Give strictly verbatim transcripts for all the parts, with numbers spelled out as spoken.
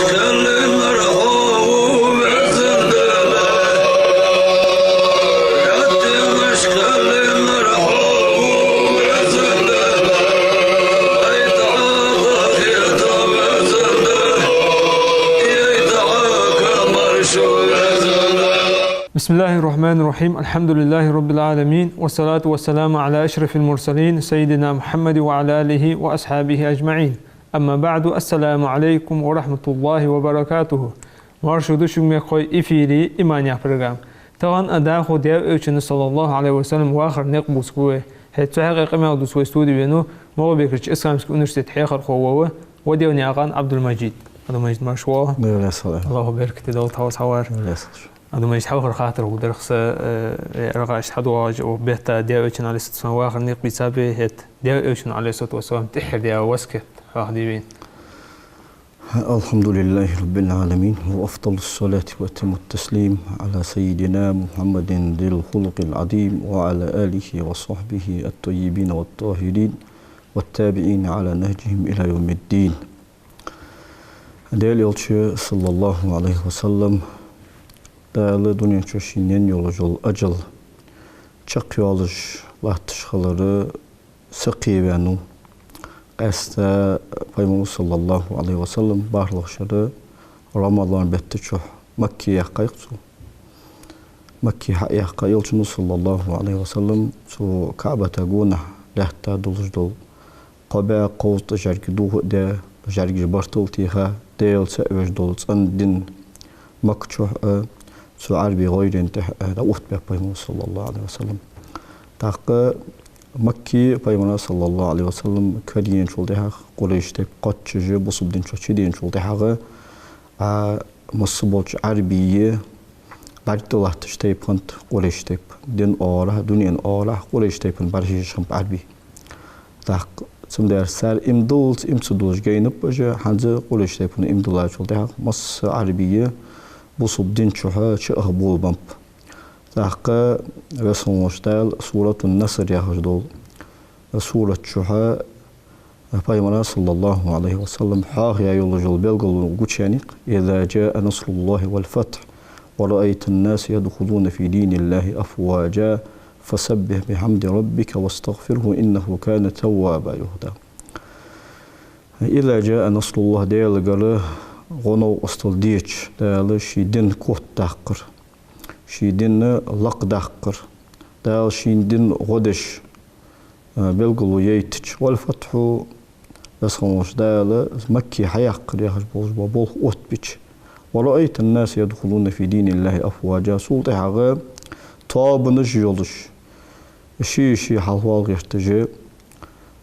بسم الله الرحمن الرحيم. الحمد لله رب العالمين. والصلاة والسلام على أشرف المرسلين سيدنا محمد وعلى آله وأصحابه أجمعين. أما بعد. السلام عليكم ورحمة الله وبركاته. Марша да шуга, мехкахой, эфире «Иман» яха программа. Тахан а дӀахо Даьла Элчан, صلى الله عليه وسلم, вахара никъ бувцаргва вай. ХӀаьта цу хьакъехьа къамаьл дувца вай студе венав Малгобекерча исламски университета хьехархо вола Ваделнаькъан Ӏабдул-Мажид. Ӏабдул-Мажид, марша воагӀалва. Даьла раьза хилва. АллахӀа беркате долда хьо, хьавар. Даьла раьза хилва. Ӏабдул-Мажид, хьалхара хаттар хургда хьа, э, э, аргӀа иштта хьадоагӀаш, укх бетта Даьла Элчан, عليه الصلاة والسلام, вахара никъ бийцаб вай, хӀаьта Даьла Элчан, عليه الصلاة والسلام, тӀеххьара даь васкет хьоахадий вайна. الحمد لله رب العالمين، وأفضل الصلاة وأتم التسليم على سيدنا محمد ذي الخلق العظيم وعلى آله وصحبه الطيبين الطاهرين والتابعين على نهجهم إلى يوم الدين. Даьла Элча, صلى الله عليه وسلم, Дала дунен чу шийна енна йолаш йола ажал чакхйоалаш латташ хилара сакхийваьннав. Къаьстта Пайхамара, صلى الله عليه وسلم, бархӀлагӀа шера Рамадан бетта чухь Макка яьккхай-кх цо. Макка хьаяьккха Элчано, صلى الله عليه وسلم, цу КаӀбата гонахьа лаьтта долаш дола кхо бӀаь кховзткъа жӀарг дохадаь, жӀаргаш бартал теха, Даьла цаӀ веш дола цӀена ди Макка чухь а, цу Ӏарбий гӀайрен тӀа а дӀаоттабаьб Пайхамар, صلى الله عليه وسلم. ТӀаккха Макка Пайхамара, صلى الله عليه وسلم, караенначул тӀехьагӀа, Къурайш тайпа кхоачаш бусалба дин чу чуденачул тӀехьагӀа, а, масса болча Ӏарбий бӀарг тӀа латташ тайпа хиннад Къурайш тайпа. Дина оагӀорахьа, дунен оагӀорахьа Къурайш тайпан бӀаргхьежаш хиннаб Ӏарбий. ТӀаккха цудухьа цар иман диллалца, иман ца диллалца гайнаб уж, хӀанз Къурайш тайпано иман диллачул тӀехьагӀа масса Ӏарбий бусалба дин чухь чу ах болабеннаб. ТӀаккха Веза хинна волча Дала Суратун-Наср яхаш дола сурат чухь Пайхамара, صلى الله عليه وسلم, хьоахаяь йолаш йола белгало гучаяьннай-кх: إذا جاء نصر الله والفتح ورأيت الناس يدخلون في دين الله أفواجا فسبح بحمد ربك واستغفره إنه كان توابا, йоах Дала. إذا جاء نصر الله, Даьлагара гӀо-новкъостал деча, Дала ший дин котдаккхар, ший дин лакхдаккхар, Дала ший дин гӀо деш, а, белгало яйтача, والفتح, Веза хинна волча Дала Макка хьаяккхар яхаш болаш бола болх оттабича, ورأيت الناس يدخلون في دين الله أفواجا, цул тӀехьагӀа тоабанаш йолаш, ший-ший хьалхавала гӀерташ,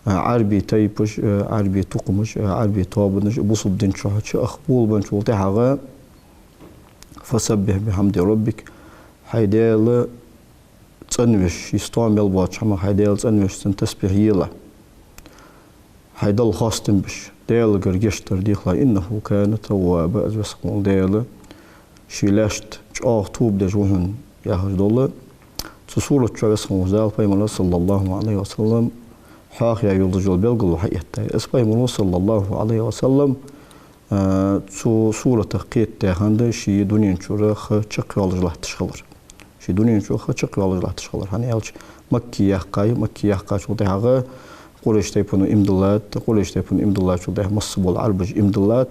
а, Ӏарбий тайпаш, а, Ӏарбий тукхамаш, а, Ӏарбий тоабанаш бусалба дин чухь чу ах болабенначул тӀехьагӀа, فسبح بحمد ربك, хьай Даьла цӀенвеш, ший стом мел боацача хӀамах хьай Даьла цӀенвеш, цунна тасбихь елахь. Хьай Далла хоастам беш, Даьлагара гешт дар дехалахь, إنه كان توابا, из Веза хинна вола Даьла ший лаьшта чӀоагӀа тоба деш ва хьона, яхаш дола. Цу сурат чу Веза хинна волча Дала Пайхамара, صلى الله عليه وسلم, хьоахаяь йолаш йола белгало хьаэттай. Из Пайхамаро, صلى الله عليه وسلم, а, цу суратах кхетадаь хиннад ший дунен чура ха чакхйоалаш латташ хилар. Ший дунен чу ха чакхйоалаш латташ хилар. ХӀана аьлча, Макка яьккхай, Макка яьккхачул тӀехьагӀа Къурайш тайпано иман диллад, Къурайш тайпано иман диллачул тӀехьагӀа масса бола Ӏарбаша иман диллад.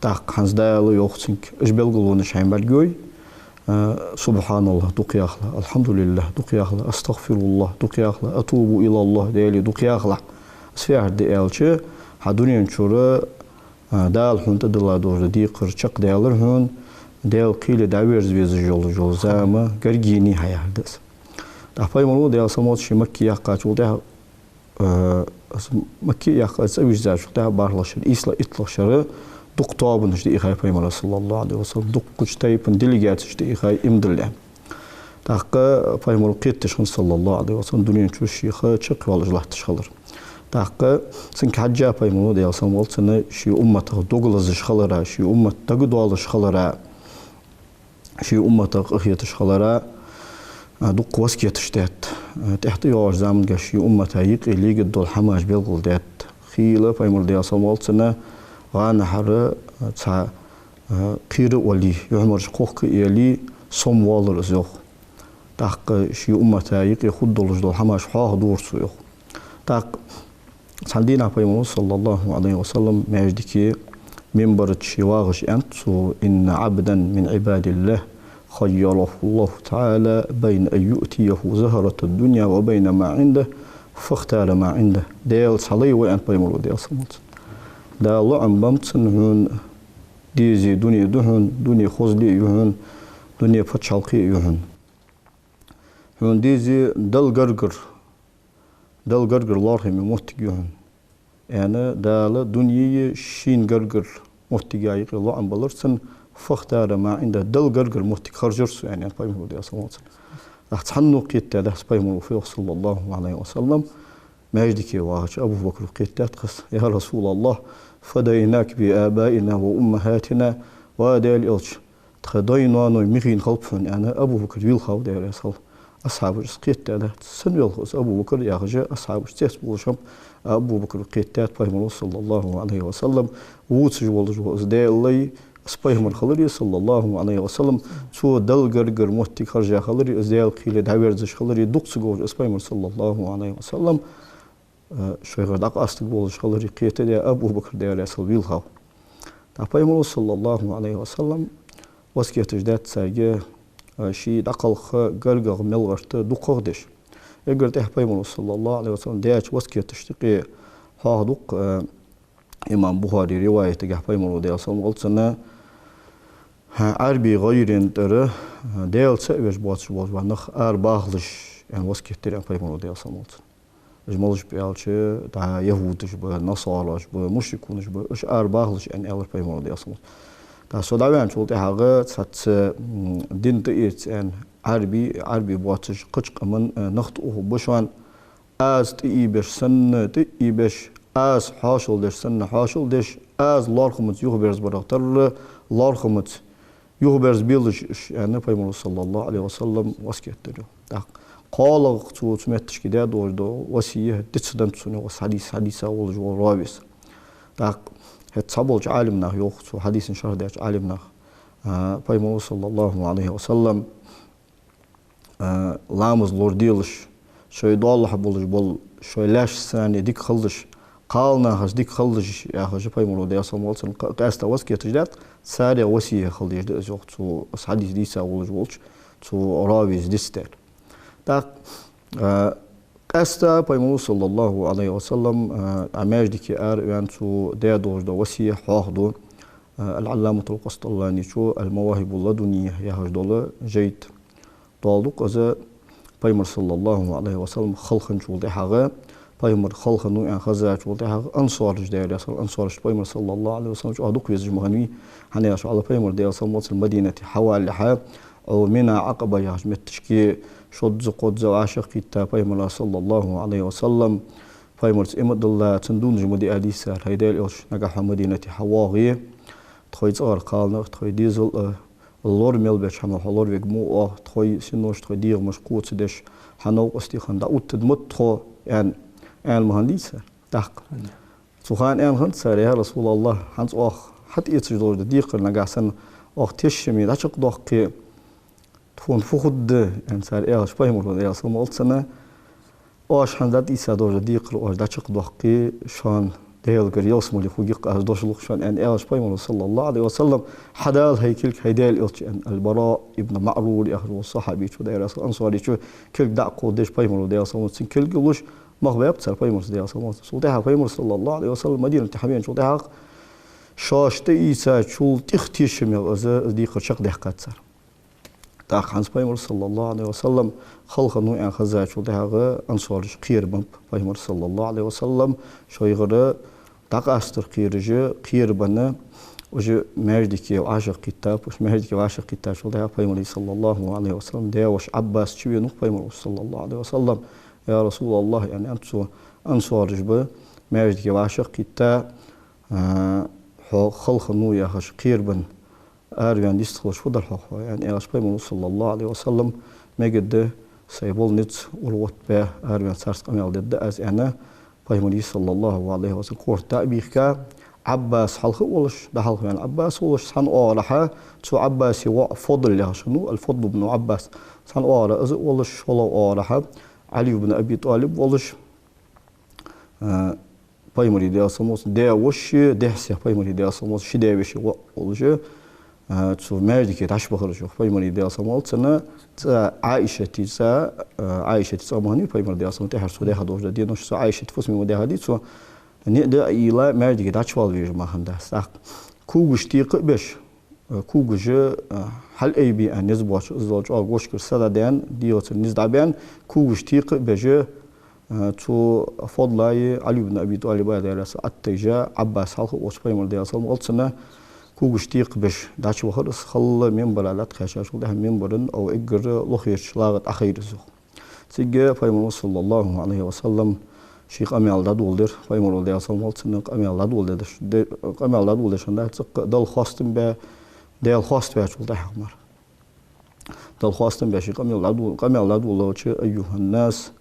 ТӀаккха хӀанз Дала йоах цунга: уж белгалонаш хьайна бӀаргагой, а, سبحان الله дукха яхалахь, الحمد لله дукха яхалахь, أستغفر الله дукха яхалахь, أتوب إلى الله, Даьлага дукха яхалахь. Из фу яхар да аьлча, хьа дунен чура, а, Дала хьона тӀадилла долаш дола декхар чакхдаьлар хьона, Даьла кхеле дӀаверза везаш йола, йола зама гаргаенай хьа яхар да из. ТӀаккха Пайхамаро, Даьла салам хилда цунна, ший Макка яьккхачул тӀехьагӀа, а, из Макка яьккха цӀавижзачул тӀехьагӀа бархӀлагӀа шера, ийслагӀа, итталагӀа шера дукха тоабанаш дийхай Пайхамара, صلى الله عليه وسلم, дуккхача тайпан делегацеш дийхай иман диллалехь. ТӀаккха Пайхамаро кхетадеш хиннад, صلى الله عليه وسلم, дунен чу ший ха чакхйоалаш латташ хилар. ТӀаккха цунга хьежжа Пайхамаро, Даьла салам хилда цунна, ший умматах дог лазаш хилара, ший уммат дагадоалаш хилара, ший умматах къахеташ хилара, а, дукха васкеташ даьд. А, тӀехьа тӀайоагӀача заманга ший уммата юкъе легаш дола хӀамаш белгалдаьд. Хийла Пайхамар, Даьла салам хилда цунна, гӀанахьара, а, цхьа Кхера а вале, юхьмараш кхохка а яле, сомавалар из, йоах. ТӀаккха ший уммата юкъе хургдолаш дола хӀамаш хьоахадора цо, йоах. ТӀаккха цхьан дийнахьа Пайхамаро, صلى الله عليه وسلم, маьждиге минбара чу вагӀаш аьннад цо: إن عبدا من عباد الله خيره الله تعالى بين أن يؤتيه زهرة الدنيا وبين ما عنده فاختار ما عنده. Даьла цхьа лай ва, аьннад Пайхамаро, Даьла салам хилда цунна. Дала лоӀам баьб цунна: хьона дезе дуне да хьона, дуне хозал а я хьона, дуне паччахьалкхе а я хьона. Хьона дезе Далла гаргара, Далла гаргара лоархӀаме моттиг я хьона, аьнна, Дала дунеи шийна гаргара моттиги юкъе лоӀам баьлар цунна. فاختار ما عنده, Далла гаргара моттиг хержар цо, аьнна, аьннад Пайхамаро, Даьла салам хилда цунна. ТӀаккха цхьанне кхетадаьдац Пайхамаро фу йоах, صلى الله عليه وسلم. Маьждиге вагӀача Абу Бакра кхетадаьд-кх из: يا رسول الله، فديناك بآبائنا وأمهاتنا, ва Даьла Элча, тха даьй-ноаной михийна хилба хьона, аьнна, Абу Бакр вийлхав, Даьла раьза хилва. Асхьабаша из кхетадаьдац. Сенна велхав из Абу Бакр, яхаш, асхьабашта цецбувлаш хиннаб Абу Бакра. Кхетадаьд Пайхамаро, صلى الله عليه وسلم, вувцаш волаш ва из Даьла лай, из Пайхамар хилари, صلى الله عليه وسلم, цо Далла гаргара моттиг хержа хилари, из Даьла кхеле дӀаверзаш хилари, дукха ца говш из Пайхамар, صلى الله عليه وسلم, шоайгара дӀакъастаргволаш хилари кхетадаь, Абу Бакр, Даьла раьза хилва, вийлхав. ТӀаккха Пайхамаро, صلى الله عليه وسلم, васкеташ даьд царга, ший дӀакхалха гаргагӀа мел гӀерта дукхагӀа деш. Эггара тӀехьа Пайхамаро, صلى الله عليه وسلم, даьча васкеташта юкъе хьоахаду-кх имам Бухарий риваятагахь Пайхамаро, Даьла салам хилда цунна: Ӏарбий гӀайрен тӀара Даьла ца а веш боацаш болаш бола нах арабахалаш, аьнна, васкет дир, аьннад Пайхамаро, Даьла салам хилда цунна. Уж малаш ба аьлча, дӀа яхӀудаш ба, насараш ба, мушрикунаш ба, уж арабахалаш, аьнна, аьлар Пайхамаро, Даьла салам хилда цунна. ТӀаккха со дӀаваьнначул тӀехьагӀа цхьацца дин тӀаэца, аьнна, Ӏарбий, Ӏарбий боацаш кхыча къаман нах тӀаухаргба шоана, аз тӀаийбеш санна тӀаийбеш, аз хьоашалгдеш санна хьоашалгдеш, аз лоархӀамца юхаберзабарах тарра, лоархӀамца юхаберзабелаш уж, аьнна, Пайхамаро, صلى الله عليه وسلم, васкет дир. ТӀаккха кхоалагӀа цо цу метташка даь долаш дола васкет дицдаьд цунна, йоах, хьадис, хьадиса волаш вола равис. ТӀаккха хӀаьта цхьаболча Ӏалимнаха йоах, цу хьадиса шархӀ даьча Ӏалимнаха, Пайхамаро, صلى الله عليه وسلم, ламаз лораделаш, шоай доалахьа болаш бола, шоай лаьшта санна дика хилдаш, кхалнахаца дика хилдаш, яхаш, Пайхамаро, Даьла салам хилда цунна, къаьстта васкеташ даьд, царех васкет хила дезаш да из, йоах, цу хьадис дийца волаш волча цу равис дицдаьр. ТӀаккха къаьстта Пайхамаро, صلى الله عليه وسلم, маьждиге араваьнна цо даь долаш дола васкет хьоахаду. Аль-Ӏалламатул Къасталанечо Аль-Мавахибул Ладунийя яхаш дола жайна доаладу-кх из. Пайхамар, صلى الله عليه وسلم, халахинначул тӀехьагӀа, Пайхамар халахиннав аьнна хезачул тӀехьагӀа, ансараш, Даьла раьза хилва, ансарашта Пайхамар, صلى الله عليه وسلم, чӀоагӀа дукха везаш ма хиннавий, хӀана аьлча, Ӏалла Пайхамар, Даьла салам хилда цунна, Мадинате хьавалалехьа, Ӏо Мина, Ӏакъаба яхача метташке шозза-кхозза вӀашагӀкхийтта Пайхамара, صلى الله عليه وسلم, Пайхамарца иман а дилла, цунна дувнаш ма диа дийцар: хӀай Даьла Элча, нагахьа хьо Мадинате хьавоагӀе, тхоай цӀагӀара кхалнах, тхоай дезал а лор мел беча хӀамах хьо лорвергва оаха, тхоай синош, тхоай дегӀамаш кхоачадеш, хьа новкъостий хинна дӀаоттаргда ма тхо, аьнна, аьнна ма хиннадий цар. ТӀаккха цу хана аьнна хиннад цар: я РасулаллахӀ, хӀанз оаха хьатӀаэцаш долаш дола декхар нагахьа санна оаха тешаме дӀачакхдоаккхе, тхона фу хургда, аьнна, цар аьлча, Пайхамаро, Даьла салам хилда цунна: оаш хӀанз дӀатӀаийца долаш дола декхар оаш дӀачакхдоаккхе, шоана Даьлагара ялсмале хургья-кх аз, дош лу-кх шоана, аьнна, аьлча, Пайхамаро, صلى الله عليه وسلم: хьадала хьай кулг, хӀай Даьла Элча, аьнна, Аль-Бараъ ибн МаӀрур яхаш волча сахьабечо, Даьла раьза хилва, ансаречо кулг дӀа а кховдадеш, Пайхамаро, Даьла салам хилда цунна, цун кулг а луш, мах баьб цар Пайхамарца, Даьла салам хилда цунна. Цул тӀехьагӀа Пайхамар, صلى الله عليه وسلم, Мадинате хьавеначул тӀехьагӀа, шоаш тӀаийцачул тӀехьа тешаме, из, из декхар чакхдаьккхад цар. ТӀаккха хӀанз Пайхамар, صلى الله عليه وسلم, халахиннав аьнна хезачул тӀехьагӀа, ансараш кхерабеннаб Пайхамар, صلى الله عليه وسلم, шоайгара дӀакъастар кхераш, кхерабенна, уже маьждиге вӀашагӀкхийттаб. Уж маьждиге вӀашагӀкхийттачул тӀехьагӀа Пайхамара, صلى الله عليه وسلم, даь-воша Ӏаббас чувенав-кх Пайхамаро, صلى الله عليه وسلم. Я РасулаллахӀ, аьнна, аьннад цо, ансараш ба, маьждиге вӀашагӀкхийтта, хьо халахиннав яхаш кхерабенна араваьнна йистхилча, фу дар хьогӀ хьо, аьнна, аьлча, Пайхамаро, صلى الله عليه وسلم, мегаргда, сай бола низ ураоттабаь, араваьнна царца къамаьл дергда аз, аьнна, Пайхамара, صلى الله عليه وسلم, корта дӀа а бийхка, Ӏаббас хьалха а волаш, дӀахьалха ваьнна Ӏаббас а волаш, цхьан оагӀорахьа цу Ӏаббаса воӀ Фадл яхаш хиннав, аль-Фадл ибн Ӏаббас. Цхьан оагӀорахьа из а волаш, шоллагӀа оагӀорахьа Ӏали ибн Аби ТӀалиб а волаш, а, Пайхамара, Даьла салам хилда цунна, даь-воша, дехьа-сехьа Пайхамара, Даьла салам хилда цунна, ши даь-веший воӀ волаш, а, цу маьждиге дӀачубахар уж, йоах, Пайхамара, Даьла салам хилда цунна, цу Ӏайшата цӀагӀа, а, Ӏайшата цӀагӀа ма хиннавий Пайхамар, Даьла салам хилда цунна, тӀехьара цо даьха долаш да денош, цу Ӏайшата фусаме ма даьхадий цо, ниӀ даь а йийлла маьждиге дӀачувала везаш мара хиннадац. ТӀаккха когаш текха а беш, когаш, а, хьалъайбе аьнна низ боацаш, иззал чӀоагӀа гошкара са дӀадаьнна, дегӀацара низ дӀабаьнна, когаш текха а беш, а, цу Фадлаи Ӏали ибн Аби ТӀалиба, Даьла раьза хилва царна, Ӏаттайжа, Ӏаббас хьалха а волаш, Пайхамар, Даьла салам хилда цунна, когаш текха беш дӀачувахар из, халла минбара дӀатӀакхаьчачул тӀехьагӀа минбара, ов, эггара лохерча лагӀа тӀа хайра из, йоах. Цига Пайхамара, саллаллахӀу Ӏалайхи ва саллам, ший къамаьл дӀадоладир, Пайхамара, Даьла салам хилда цунна, къамаьл дӀадоладеш, де-, къамаьл дӀадоладеш хиннадац, цӀаккха Далла хоастам баь, Даьла хоаставаьчул тӀехьагӀа мара. Далла хоастам баь ший къамаьл дӀадо-, къамаьл дӀадоладелча: «أيها الناس،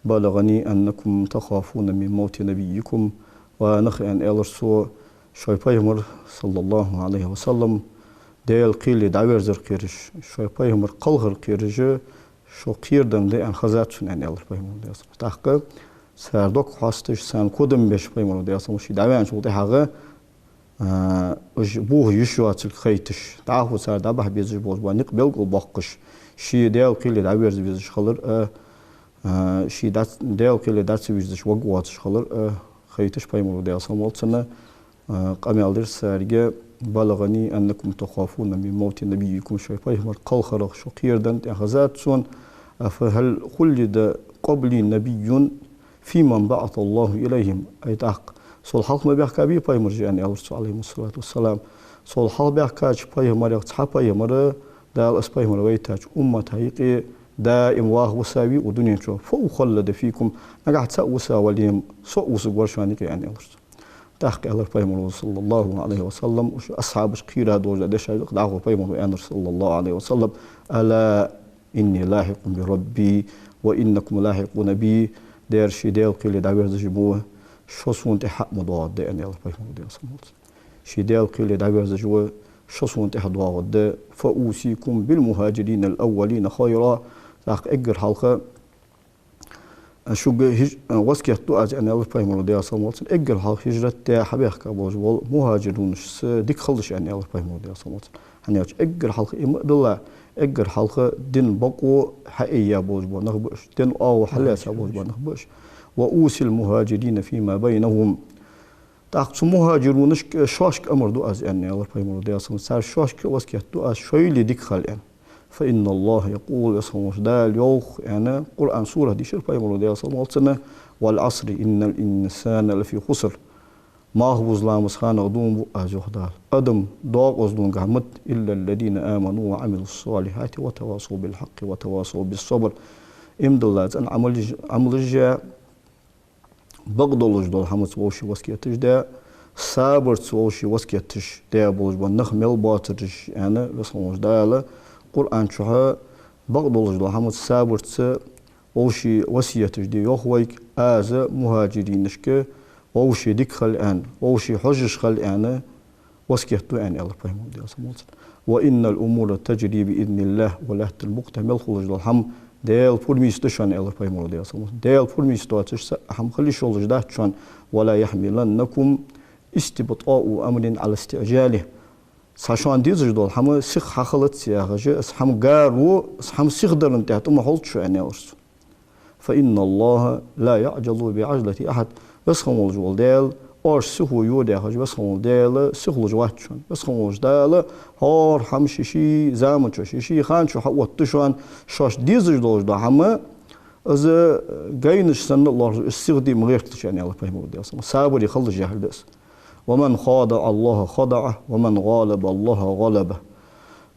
بلغني أنكم تخافون من موت نبيكم». Ва нах, аьнна, аьлар цо, шоай Пайхамар, саллаллахӀу Ӏалайхи ва саллам, Даьла кхеле дӀаверзар кхераш, шоай Пайхамар кхалхар кхераш, шо кхераденна да аьнна хезад сона, аьнна, аьлар Пайхамара, Даьла салам хилда цунна. ТӀаккха цар дог хьоасташ, царна кодам беш Пайхамара, Даьла салам хилда цунна, ший дӀаваьнначул тӀехьагӀа, а, уж бохаш йиш йоацилга хайташ, дӀахо цар дӀабахьа безаш болаш бола никъ белгалбоаккхаш, ше Даьла кхеле дӀаверза везаш хилар а, а, ше дӀа-, Даьла кхеле дӀа ца вирзаш варгвоацаш хилар а хайташ, Пайхамара, Даьла салам хилда цунна, а, къамаьл дир царга: «بلغني أنكم تخافون من موت نبيكم». Шоай Пайхамар кхалхарах шо кхераденна да аьнна хезад сона. «أفهل خلد قبلي نبي فيمن بعث الله إليهم». Ай, тӀаккха сол хьалха ма баьхкабий пайхамараш, аьнна, аьлар цо, Ӏалайхимуссалату вассалам. Сол хьалха баьхкача пайхамарех цхьа пайхамар, Дала из пайхамар вайтача уммата юкъе даим ваха висавий укх дунен чу? «فأخلد فيكم». Нагахьа цаӀ висавале-м, со а вусаргвар шоана юкъе, аьнна, аьлар цо. ТӀаккха аьлар Пайхамара, саллаллахӀу Ӏалайхи ва саллам, уж асхьабаш кхера долаш да дешаш, дӀахо Пайхамара аьннар, саллаллахӀу Ӏалайхи ва саллам: «ألا إني لاحق بربي وإنكم لاحقون بي». Дера, ше Даьла кхеле дӀаверзаш ма ва, шо сона тӀехьа а ма доагӀаргда, аьнна, аьлар Пайхамара, Даьла салам хилда цунна. Ше Даьла кхеле дӀаверзаш ва, шо сона тӀехьа доагӀаргда. «فأوصيكم بالمهاجرين الأولين خيرا». ТӀаккха эггара хьалха шуга хӀиж-, васкет ду аз, аьнна, аьлар Пайхамара, Даьла салам хилда цунна, эггара хьалха хӀижрат даь хьабаьхка болаш бола мухӀажирунашца дика хилалаш, аьнна, аьлар Пайхамара, Даьла салам хилда цунна. ХӀана аьлча эггара хьалха, иман а дилла, эггара хьалха дина бокъо хьаайя болаш бола нах ба уж, дина оагӀув хьаллаьца болаш бола нах ба уж. «وأوصي المهاجرين فيما بينهم». ТӀаккха цу мухӀажирунашка шоашка амар ду аз, аьнна, аьлар Пайхамара, Даьла салам хилда цунна, цар шоашка васкет ду аз, шоайла дика хила, аьнна. «فإن الله يقول», Веза хинна волча Дала йоах, аьнна, Къуръан сурат дийшар Пайхамара, Даьла салам хилда цунна: «والعصر إن الإنسان لفي خسر». Малхбуза ламаза ханах дув буъ аз, йоах Дала. Адам докъаза дувнгахьа ма да, «إلا الذين آمنوا وعملوا الصالحات وتواصوا بالحق وتواصوا بالصبر». Иман дилла, цӀена Ӏамалаш, Ӏамалаш яь, бакъдолаш дола хӀамаца вӀаший васкеташ даь, сабарца вӀаший васкеташ даь болаш бола нах мел боацараш, аьнна, Веза хинна волча Дала Къуръан чухь бакъдолаш дола хӀамаца, сабарца вӀаший васкеташ де йоах вайга, аз мухӀажирунашка вӀаший дика хила аьнна, вӀаший хьожаш хила аьнна, васкет ду, аьнна, аьлар Пайхамара, Даьла салам хилда цунна. «وإن الأمور تجري بإذن الله», ва лаьттан букъ тӀа мел хулаш дола хӀама Даьла пурамийца да шоана, аьлар Пайхамара, Даьла салам хилда цунна. Даьла пурамийца доацаш цхьаккха хӀама хила йиш йолаш дац шоана. «ولا يحملنكم استبطاء أمر على استعجاله». Цхьа шоана дезаш дола хӀама сиха хьахилац яхаш, из хӀама гаро, из хӀама сиха даран тӀа тӀа ма хьулда шо, аьнна, аьлар цо. «فإن الله لا يعجل بعجلة أحد». Веза хинна волаш вола Даьла оаш сихо йода яхаш, Веза хинна вола Даьла сихлуш вац шоана. Веза хинна волаш Дала хӀара хӀама ший-ший заман чу, ший-ший хан чу хьаоттаду шоана, шоашта дезаш долаш дола хӀама, из гайнаш санна лоархӀаш, из сиха де ма гӀерталаш, аьнна, аьлар Пайхамара, Даьла салам хилда цунна. Сабаре хилалаш яхар да из. «ومن خادع الله خدعه، ومن غالب الله غلبه».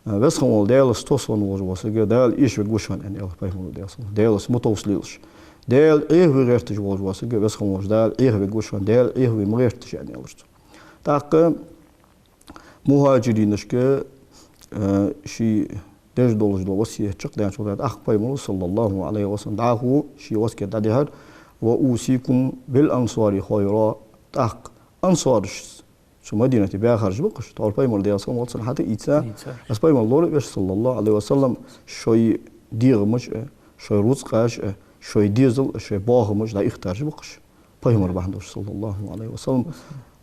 Веза хинна волча Даьлаца тосвенна волаш вола саг Дала эшавергва шоана, аьнна, аьлар Пайхамара, Даьла салам хилда цунна. Даьлаца ма товсалелаш. Даьла Ӏехаве гӀерташ волаш вола саг, Веза хинна волча Дала Ӏехавергва шоана, Даьла Ӏехаве ма гӀерталаш, аьнна, аьлар цо. ТӀаккха мухӀажирунашка, э, ший деш долаш дола васкет чакхдаьнначул тӀехьагӀа, тӀаккха Пайхамара, саллаллахӀу Ӏалайхи ва саллам, дӀахо ший васкет дӀадихьар: «وأوصيكم بالأنصار خيرا». ТӀаккха ансарашца, Цу Мадинате баьхараш ба-кх уж, тхьовра Пайхамар, Даьла салам хилда цунна, хьатӀаийца. Ийца. Аз Пайхамар лорабеш, саллаллахӀу Ӏалайхи ва саллам, шоай дегӀамаш а, шоай рузкъаш а, шоай дезал а, шоай бахамаш а дӀаихтараш ба-кх уж, Пайхамар бахьан долаш, саллаллахӀу Ӏалайхи ва саллам.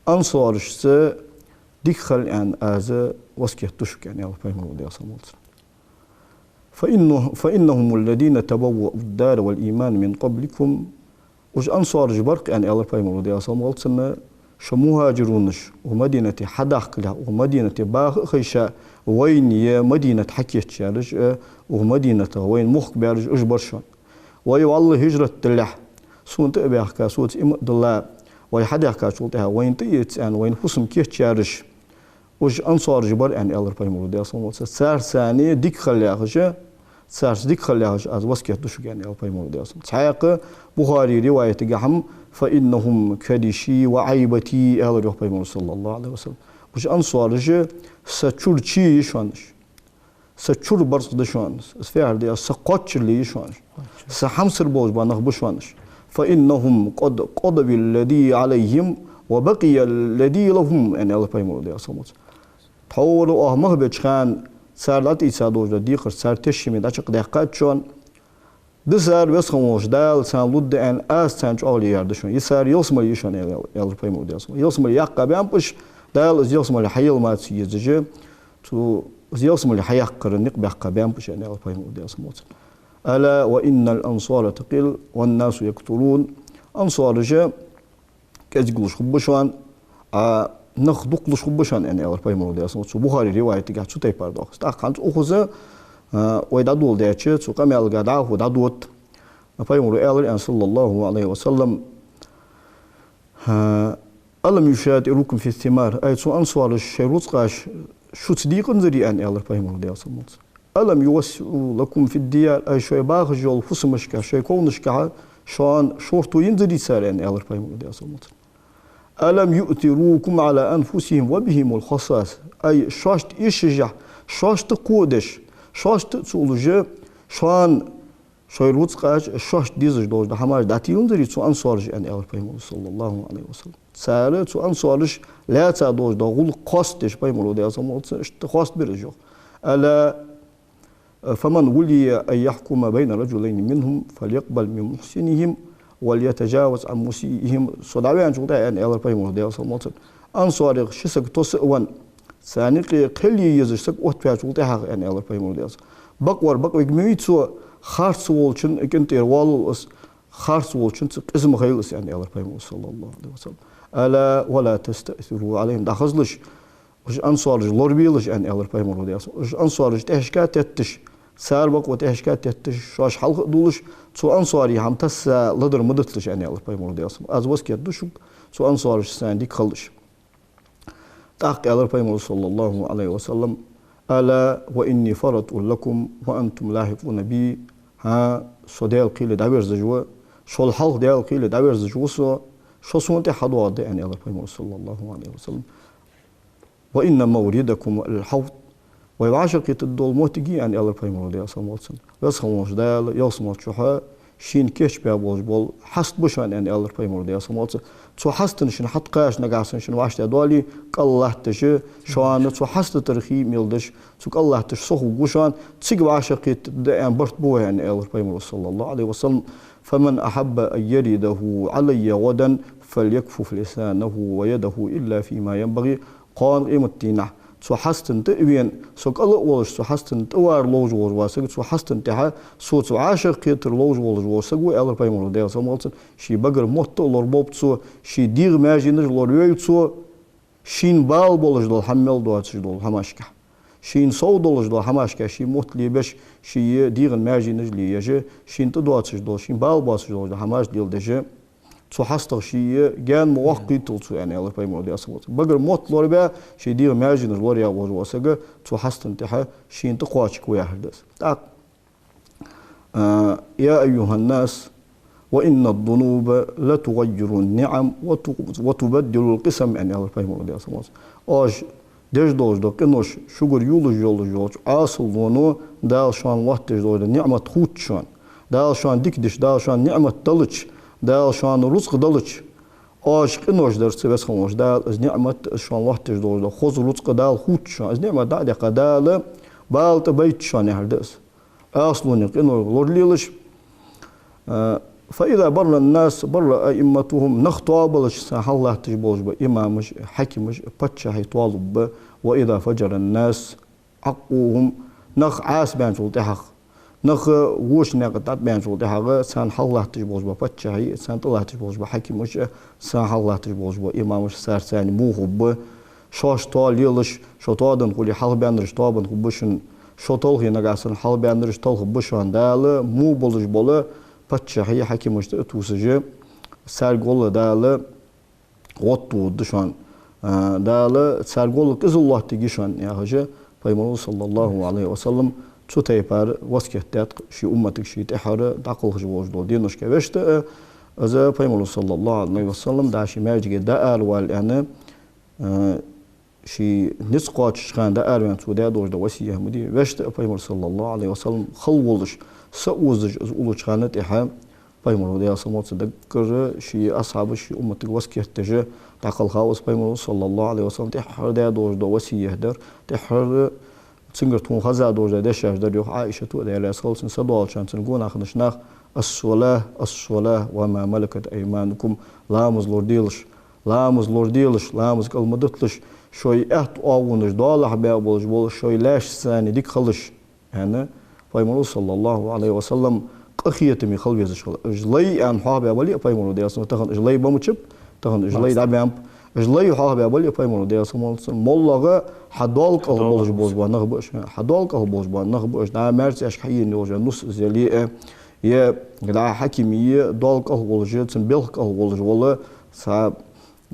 Ансарашца дика хила аьнна аз васкет ду шуга, аьнна, аьлар Пайхамара, Даьла салам хилда цунна. فإنه، فإنهم الذين تبوأوا الدار والإيمان من قبلكم. Уж ансараш бар-кх, аьнна, аьлар Пайхамара, Даьла салам хилда цунна, шо мухӀажирунаш, укх Мадинате хьадахкалехь, укх Мадинате баха а хайша, вайна ер Мадинат хьакийчъяьраш а, укх Мадинатах вайна мохк баьраш а уж бар шоана. Вай вӀалла хӀижрат далехь, сона тӀа а баьхка, соца иман а дилла, вай хьадаьхкачул тӀехьагӀа вайна тӀаэца аьнна, вайна фусам кийчъяьраш, уж ансараш бар, аьнна, аьлар Пайхамара, Даьла салам хилда цунна. Царца цхьана дика хила яхаш, царца дика хила яхаш аз васкет ду шуга, аьнна, аьлар Пайхамара, Даьла салам хилда цунна. Цхьаькха Бухарий риваятагахьа-м: فإنهم كدشي وعيبتي, аьлар йоах Пайхамара, саллаллахӀу Ӏалайхи ва саллам. Уж ансараш са чура чи я шоана уж. Са чура барзкъа да шоана уж. Аз фу яхар да, са кхоачарли я шоана уж. Са хьамсара болаш бола нах ба шоана уж. فإنهم قد قضوا الذي عليهم وبقي الذي لهم, аьнна, аьлар Пайхамара, Даьла салам хилда цунна. Тхьовра оаха мах беча хана цар дӀатӀаийца долаш дола декхар цар тешаме дӀачакхдаьккхад шоана. Дисар Веза хинна волча Дала царна лургда аьнна, аз царна чӀоагӀо леладаьр да шоана. Из цар ялсмале я шоана, аьнна, аьлар Пайхамара, Даьла салам хилда цунна. Ялсмале яккха баьннаб уж, Дала из ялсмале хьаелла ма ца езаш, цу из ялсмале хьаяккхара никъ баьккха баьннаб уж, аьнна, аьлар Пайхамара, Даьла салам хилда цунна. ألا وإن الأنصار تقل والناس يكثرون. Ансараш кӀезиглуш хургба шоана, а нах дукхалуш хургба шоана, аьнна, аьлар Пайхамара, Даьла салам хилда цунна. Цу Бухарий риваятагахьа цу тайпара доагӀа. ТӀаккха хӀанз укхаза, а, вай дӀадоладаьча, цу къамаьлага дӀахо дӀадода. Пайхамара аьлар, аьнна, саллаллахӀу Ӏалайхи ва саллам: ألم يشاطروكم في الثمار. Ай, цу ансараш шоай рузкъаш шуца дийкъанзарий, аьнна, аьлар Пайхамара, Даьла салам хилда цунна. ألم يوسعوا لكم في الديار. Ай, шоай бахаш йола фусамашка, шоай ковнашка шоана шорто йинзарий цар, аьнна, аьлар Пайхамара, Даьла салам хилда цунна. ألم يؤثروكم على أنفسهم وبهم الخصاصة. Ай, шоашта эшаш, шоашта кхоадеш, шоашта а ца уллаш, шоана шоай рузкъаш шоашта дезаш долаш дола хӀамаш дӀатийланзарий цу ансараша, аьнна, аьлар Пайхамара, саллаллахӀу Ӏалайхи ва саллам. Цар, цу ансараша лаьца долаш дола гӀулакх хоастадеш, Пайхамара, Даьла салам хилда цунна, иштта хоастабир уж, йоах. ألا فمن ولي أن يحكم بين رجلين منهم فليقبل من محسنهم وليتجاوز عن مسيئهم. Со дӀаваьнначул тӀехьагӀа, аьнна, аьлар Пайхамара, Даьла салам хилда цунна, ансарех ши саг тоса а венна, царна юкъе кхел е езаш саг оттаваьчул тӀехьагӀа, аьнна, аьлар Пайхамара, Даьла салам хилда цунна. Бакъвар бакъвергвий цо, харц волчун кӀантӀера воалл из, харц волчунца къиза ма хийла из, аьнна, аьлар Пайхамара, саллаллахӀу Ӏалайхи ва саллам. ألا ولا تستأثروا عليهم. ДӀахазалаш, уж ансараш лорабелаш, аьнна, аьлар Пайхамара, Даьла салам хилда цунна. Уж ансараш тӀехьашка тетташ, цар бакъо тӀехьашка тетташ, шоаш хьалха а дуллаш, цу ансарех хӀама тасса ледар ма диталаш, аьнна, аьлар Пайхамара, Даьла салам хилда цунна. Аз васкет ду шуга, цу ансарашца дика хилалаш. ТӀаккха аьлар Пайхамара, саллаллахӀу Ӏалайхи ва саллам: ألا وإني فرط لكم وأنتم لاحقون بي. ХӀа, со Даьла кхеле дӀаверзаш ва, шул хьалха Даьла кхеле дӀаверзаш ва со, шо сона тӀехьа хьадоагӀаргда, аьнна, аьлар Пайхамара, саллаллахӀу Ӏалайхи ва саллам. وإن موردكم الحوض. Вай вӀашагӀкхетаргдола моттиг я, аьнна, аьлар Пайхамара, Даьла салам хилда цунна. Веза хинна волча Дала ялсмале чухь шийна кийчбаь болаш бола хьаст ба шоана, аьнна, аьлар Пайхамара, Даьла салам хилда цунна. Цу хьастана шун хьатӀакхача, нагахьа санна шун вӀаштӀехьадоале, кӀаллатташ, шоана цу хьаста тӀара хий мел деш, цу кӀаллатташ сохургва шоана, цига вӀашагӀкхетаргда аьнна барт ба вай, аьнна, аьлар Пайхамара, саллаллахӀу Ӏалайхи ва саллам. فمن أحب أن يرده علي غدا فليكف لسانه ويده إلا فيما ينبغي. Кхоана къематдийнахьа цу хьастана тӀа а вена, со кӀал а волаш, цу хьастана тӀавар ловш волаш вола саг, цу хьастана тӀехьа соца вӀашагӀкхетар ловш волаш вола саг ва, аьлар Пайхамара, Даьла салам хилда цунна, ший багара мотт а лорабоалаб цо, ший дегӀа маьженаш а лоравойла цо, шийна бала болаш дола хӀама мел доацаш дола хӀамашка, шийна сов долаш дола хӀамашка ший мотт лебеш, ший дегӀа маьженаш лееш, шийна тӀадоацаш дола, шийна бала боацаш долаш дола хӀамаш леладеш, цу хьастах ший гаьна ма ваккхийтал цо, аьнна, аьлар Пайхамара, Даьла салам хилда цунна. Багара мотт лорабаь, ший дегӀа маьженаш лораяь волаш вола саг цу хьастана тӀехьа шийна тӀакхоачаргва яхар да из. ТӀаккха, а, يا أيها الناس وإن الذنوب لتغير النعم وت-، وتبدل القسم, аьнна, аьлар Пайхамара, Даьла салам хилда цунна. Оаш деш долаш дола къинош шугара йолаш йолаш йолча Ӏасалоно Дала шоана лоаттадеш дола ниӀмат хувц шоана. Дала шоана дика дича, Дала шоана ниӀмат далча, Дала шоана рузкъа далча, оаш къинош дарца, Веза хинна волча Дала, из ниӀмат, из шоана лоаттадеш долаш дола хоза рузкъа Дала хувц шоана, из ниӀмат дӀа а даьккха, Дала бала тӀабайт шоана яхар да из. Ӏаьсалонех къинош лоралелаш, а, «فإذا بر الناس بر أئمتهم», нах тоабалча, царна хьалха латташ болаш бола имамаш, хьакимаш, паччахьий тоалургба, «وإذا فجر الناس عاقبوهم», нах Ӏаса баьнначул тӀехьагӀа, нах воча наькъа тӀа тӀабаьнначул тӀехьагӀа, царна хьалха латташ болаш бола паччахьий, царна тӀа латташ болаш бола хьакимаш, царна хьалха латташ болаш бола имамаш, цар царна во хургба, шоаш тоалелаш, шо тоаденна хуле, хьалха баьннараш тоабенна хургба шун, шо талхе, нагахьа санна хьалха баьннараш талхаргба шоана, Дала во болаш бола паччахьий, хьакимаш тӀа а тувсаш, царга гӀолла Дала гӀод тохаргда шоана, а, Дала царга гӀолла къизал лоаттаргья шоана, яхаш, Пайхамаро, صلى الله عليه وسلم, цу тайпара васкет даьд ший умматага, ший тӀехьара дӀакхалхаш волаш дола деношка вешта а. Из Пайхамаро, صلى الله عليه وسلم, дӀа ший маьждиге дӀааравала аьнна, а, ший низ кхоачача хана дӀаараваьнна цо даь долаш дола васкет ма дий. Вешта а Пайхамар, صلى الله عليه وسلم, хала волаш, са озаш из уллача хана тӀехьа Пайхамаро, Даьла салам хилда цунна, даггара ший асхьабашка, ший умматага васкет деш дӀакхалхав из Пайхамаро, صلى الله عليه وسلم, тӀехьара даь долаш дола васкет дар, тӀехьара цунгара тхона хеза долаш дола дешаш дар, йоах Ӏайшата, Даьла раьза хилва цунна, са доалача хана цун гонахьа хиннача наха: «الصلاة، الصلاة وما ملكت أيمانكم», ламаз лораделаш, ламаз лораделаш, ламаз кӀал ма диталаш, шоай аьтта оагӀонаш, доалахьа баь болаш бола шоай лаьшца царна дика хилалаш, аьнна, Пайхамаро, صلى الله عليه وسلم, къахетаме хила везаш хилар. Уж лай аьнна хьоахабаь бале а Пайхамаро, Даьла салам хилда цунна, тахан уж лай ба мичаб, тахан уж лай дӀабаьннаб. Уж лай хьоахабаь бале а Пайхамаро, Даьла салам хилда цунна, моллагӀа хьа доал кӀалха болаш, болаш бола нах ба уж, хьа доал кӀалха болаш бола нах ба уж, дӀа маьрцӀешка хьаена йолаш йола нус из яле а, е дӀа хьакиме доал кӀалха волаш, цун белха кӀалха волаш вола цхьа,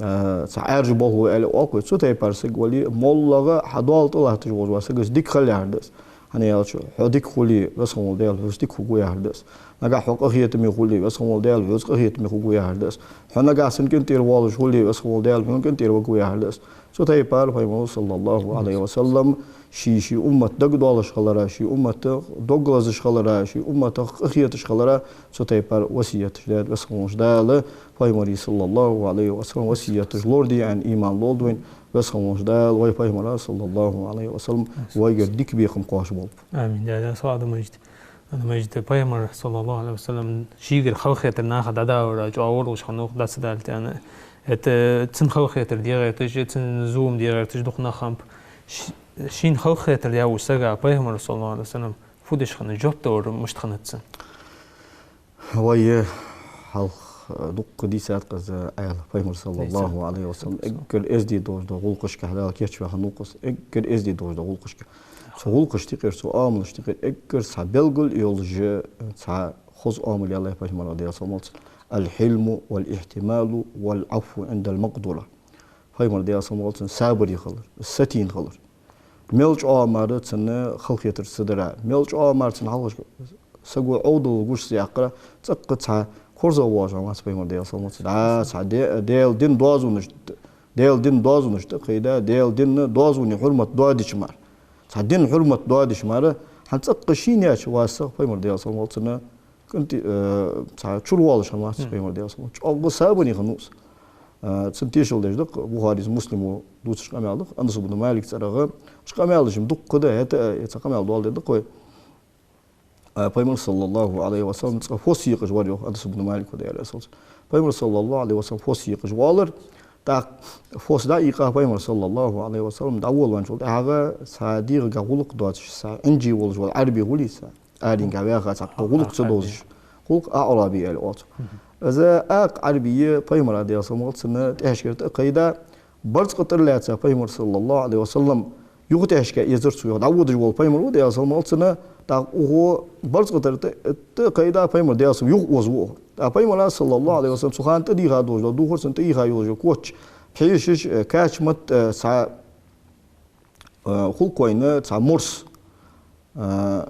а, цхьа Ӏаьржа болхло аьле оал-кх вай. Цу тайпара саг вале а, моллагӀа хьа доал тӀа латташ волаш вола сагаца дика хила яхар да из. ХӀана аьлча, хьо дика хуле, Веза хинна вола Даьла хьоца дика хургва яхар да из. Нагахьа хьо къахетаме хуле, Веза хинна вола Даьла хьоца къахетаме хургва яхар да из. Хьо нагахьа цун къинтӀера воалаш хуле, Веза хинна вола Даьла хьона къинтӀера варгва яхар да из. Цу тайпара Пайхамаро, صلى الله عليه وسلم, ший, ший уммат дагадоалаш хилара, ший умматах дог лазаш хилара, ший умматах къахеташ хилара, цу тайпара васкеташ даьд Веза хинна волча Дала Пайхамара, صلى الله عليه وسلم, васкеташ лораде аьнна иман лолда вайна Веза хинна волча Дала, вай Пайхамара, صلى الله عليه وسلم, вайгара дика бекхам кхоачаш болба. Амин. Даьла раьза хилва, Ӏабдул-Мажид. Ӏабдул-Мажид, Пайхамар, صلى الله عليه وسلم, шийгара халахетар наха дӀадалар чӀоагӀа лоархӀаш хиннав-кх, дӀа ца далийта аьнна. ХӀаьта цун халахетар де гӀерташ, цун зулам де гӀерташ дукха нах хиннаб. Ш-, шийна халахетар даь волча сага Пайхамаро, صلى الله عليه وسلم, фу деш хиннад, жоп далар мишта хиннад цун? Вай, э, хьалха, э, дукха дийцад-кх из Ӏаьла. Пайхамар, صلى الله عليه وسلم, эггара эздий долаш дола гӀулакхашка Дала кийчваь хиннав-кх из, эггара эздий долаш дола гӀулакхашка. Цу гӀулакхашта юкъера, цу оамалашта юкъера эггара цхьа белгала йолаш, э, цхьа хоза оамал я-кх Пайхамара, Даьла салам хилда цунна: «الحلم والاحتمال والعفو عند المقدرة». Пайхамара, Даьла салам хилда цунна, сабаре хилар, сатийна хилар. Мел чӀоагӀа мара цунна халахетар ца дара, мел чӀоагӀа мара цунна хьалхашка саго Ӏовдал гуш ца яьккхара, цӀаккха цхьа корзагӀвоалаш хиннавац Пайхамар, Даьла салам хилда цунна. ДӀа цхьа Де-, Даьла дина доазонаш, Даьла дина доазонаш тӀакхайда, Даьла дина доазоне хьурмат доадича мара, цхьа дина хьурмат доадича мара, хӀанз цӀаккха шийна яьча васах Пайхамар, Даьла салам хилда цунна, къинтӀе-, э, цхьа чуравоалаш хиннавац Пайхамар, Даьла салам хилда цунна. ЧӀоагӀа сабаре хиннав из. Э, цунна тешал деш да-кх Бухарес, Муслимо дувцаш къамаьл да-кх, Анас ибн Малика цӀерагӀа. Уж къамаьлаш-м дукха да, хӀаьта а, э, цхьа къамаьл доаладергда-кх вай. Э, Пайхамар, صلى الله عليه وسلم, цкъа фос екъаш вар, йоах Анас ибн Малика, Даьла раьза хилва цунна. Пайхамар, صلى الله عليه وسلم, фос екъаш воалар. ТӀаккха фос дӀаийкъа Пайхамар, صلى الله عليه وسلم, дӀаволавенначул тӀехьагӀа цхьа дегӀагахьа гӀулакх доацаш, цхьа Ӏинжи волаш вола Ӏарбий хулий, цхьа аренгахьа ваьха, цхьаккха гӀулакх ца довзаш. ГӀулакх, аӀраби аьле оал цох. Из акха Ӏарбий Пайхамара, Даьла салам хилда цунна, тӀехьашкара тӀакхайда, барзкъа тӀара лаьца Пайхамар, صلى الله عليه وسلم, юха тӀехьашка эзар цо, йоах. ДӀаводаш вола Пайхамар ва, Даьла салам хилда цунна, тӀаккха укхо барзкъа тӀара тӀа-, тӀакхайда Пайхамар, Даьла салам, юха озаву. ТӀаккха Пайхамара, صلى الله عليه وسلم, цу хана тӀадийха долаш дола духар цунна тӀаийха йолаш йола коч, пхьешаш, э, качмат, э, цхьа, э, хул-кх вайна, цхьа морс, э,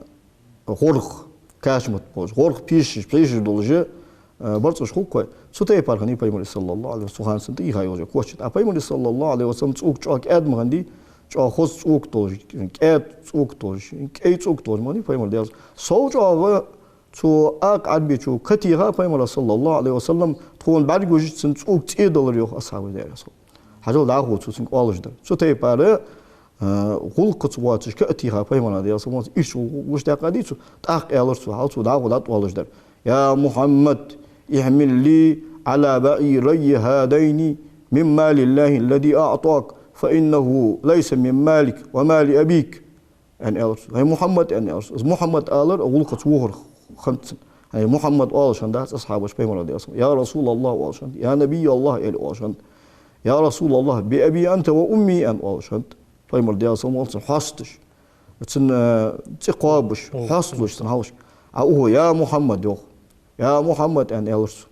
гӀоргӀа, качмат болаш, гӀоргӀа пхьешаш, пхьешаш долаш, э, барзкъаш хул-кх вай. Цу тайпара хиннай Пайхамара, صلى الله عليه وسلم, цу хана цунна тӀаийха йолаш йола коч. ТӀаккха Пайхамара, صلى الله عليه وسلم, цӀока чӀоагӀа кӀаьда ма хиннадий, чӀоагӀа хоза цӀока долаш, кӀаьда цӀока долаш, кӀай цӀока долаш ма хиннадий Пайхамара, Даьла салам хилда цунна. Сов чӀоагӀа Цу акха Ӏарбечо катеха пайхамара, саллаллахӀу Ӏалайхи ва саллам, тхона бӀаргагуш цун цӀока цӀи далар, йоах асхьабаша, Даьла раьза хилва. Хьажал, дӀахо цо цунга оалаш дар. Цу тайпара, а, гӀулакхаца воацаш катеха пайхамара, Даьла салам хилда цунна, иштта гӀулакх гуш даьккха дий цо, тӀаккха аьлар цо, хьал цо дӀахо дӀатӀавоалаш дар: «يا محمد، احمل لي على بعيري هذين من مال الله الذي أعطاك، فإنه ليس من مالك ومال أبيك». Аьнна аьлар цо. «ХӀай Мухьаммад», аьнна аьлар цо. Из Мухьаммад алар а гӀулакхаца вохар хиннад цунна. «ХӀай Мухьаммад» оалаш хиннадац асхьабаша пайхамарга, Даьла салам хилда цунна. «يا رسول الله» оалаш хиннад, «يا نبي الله» аьле оалаш хиннад. «يا رسول الله، بأبي أنت وأمي» аьнна оалаш хиннад. Пайхамара, Даьла салам хилда цунна, хьоасташ, цун, э, цӀи кхоабаш, хьоасталуш цун хьалхашка. А укхо: «يا محمد», йоах. «يا محمد», аьнна аьлар цо.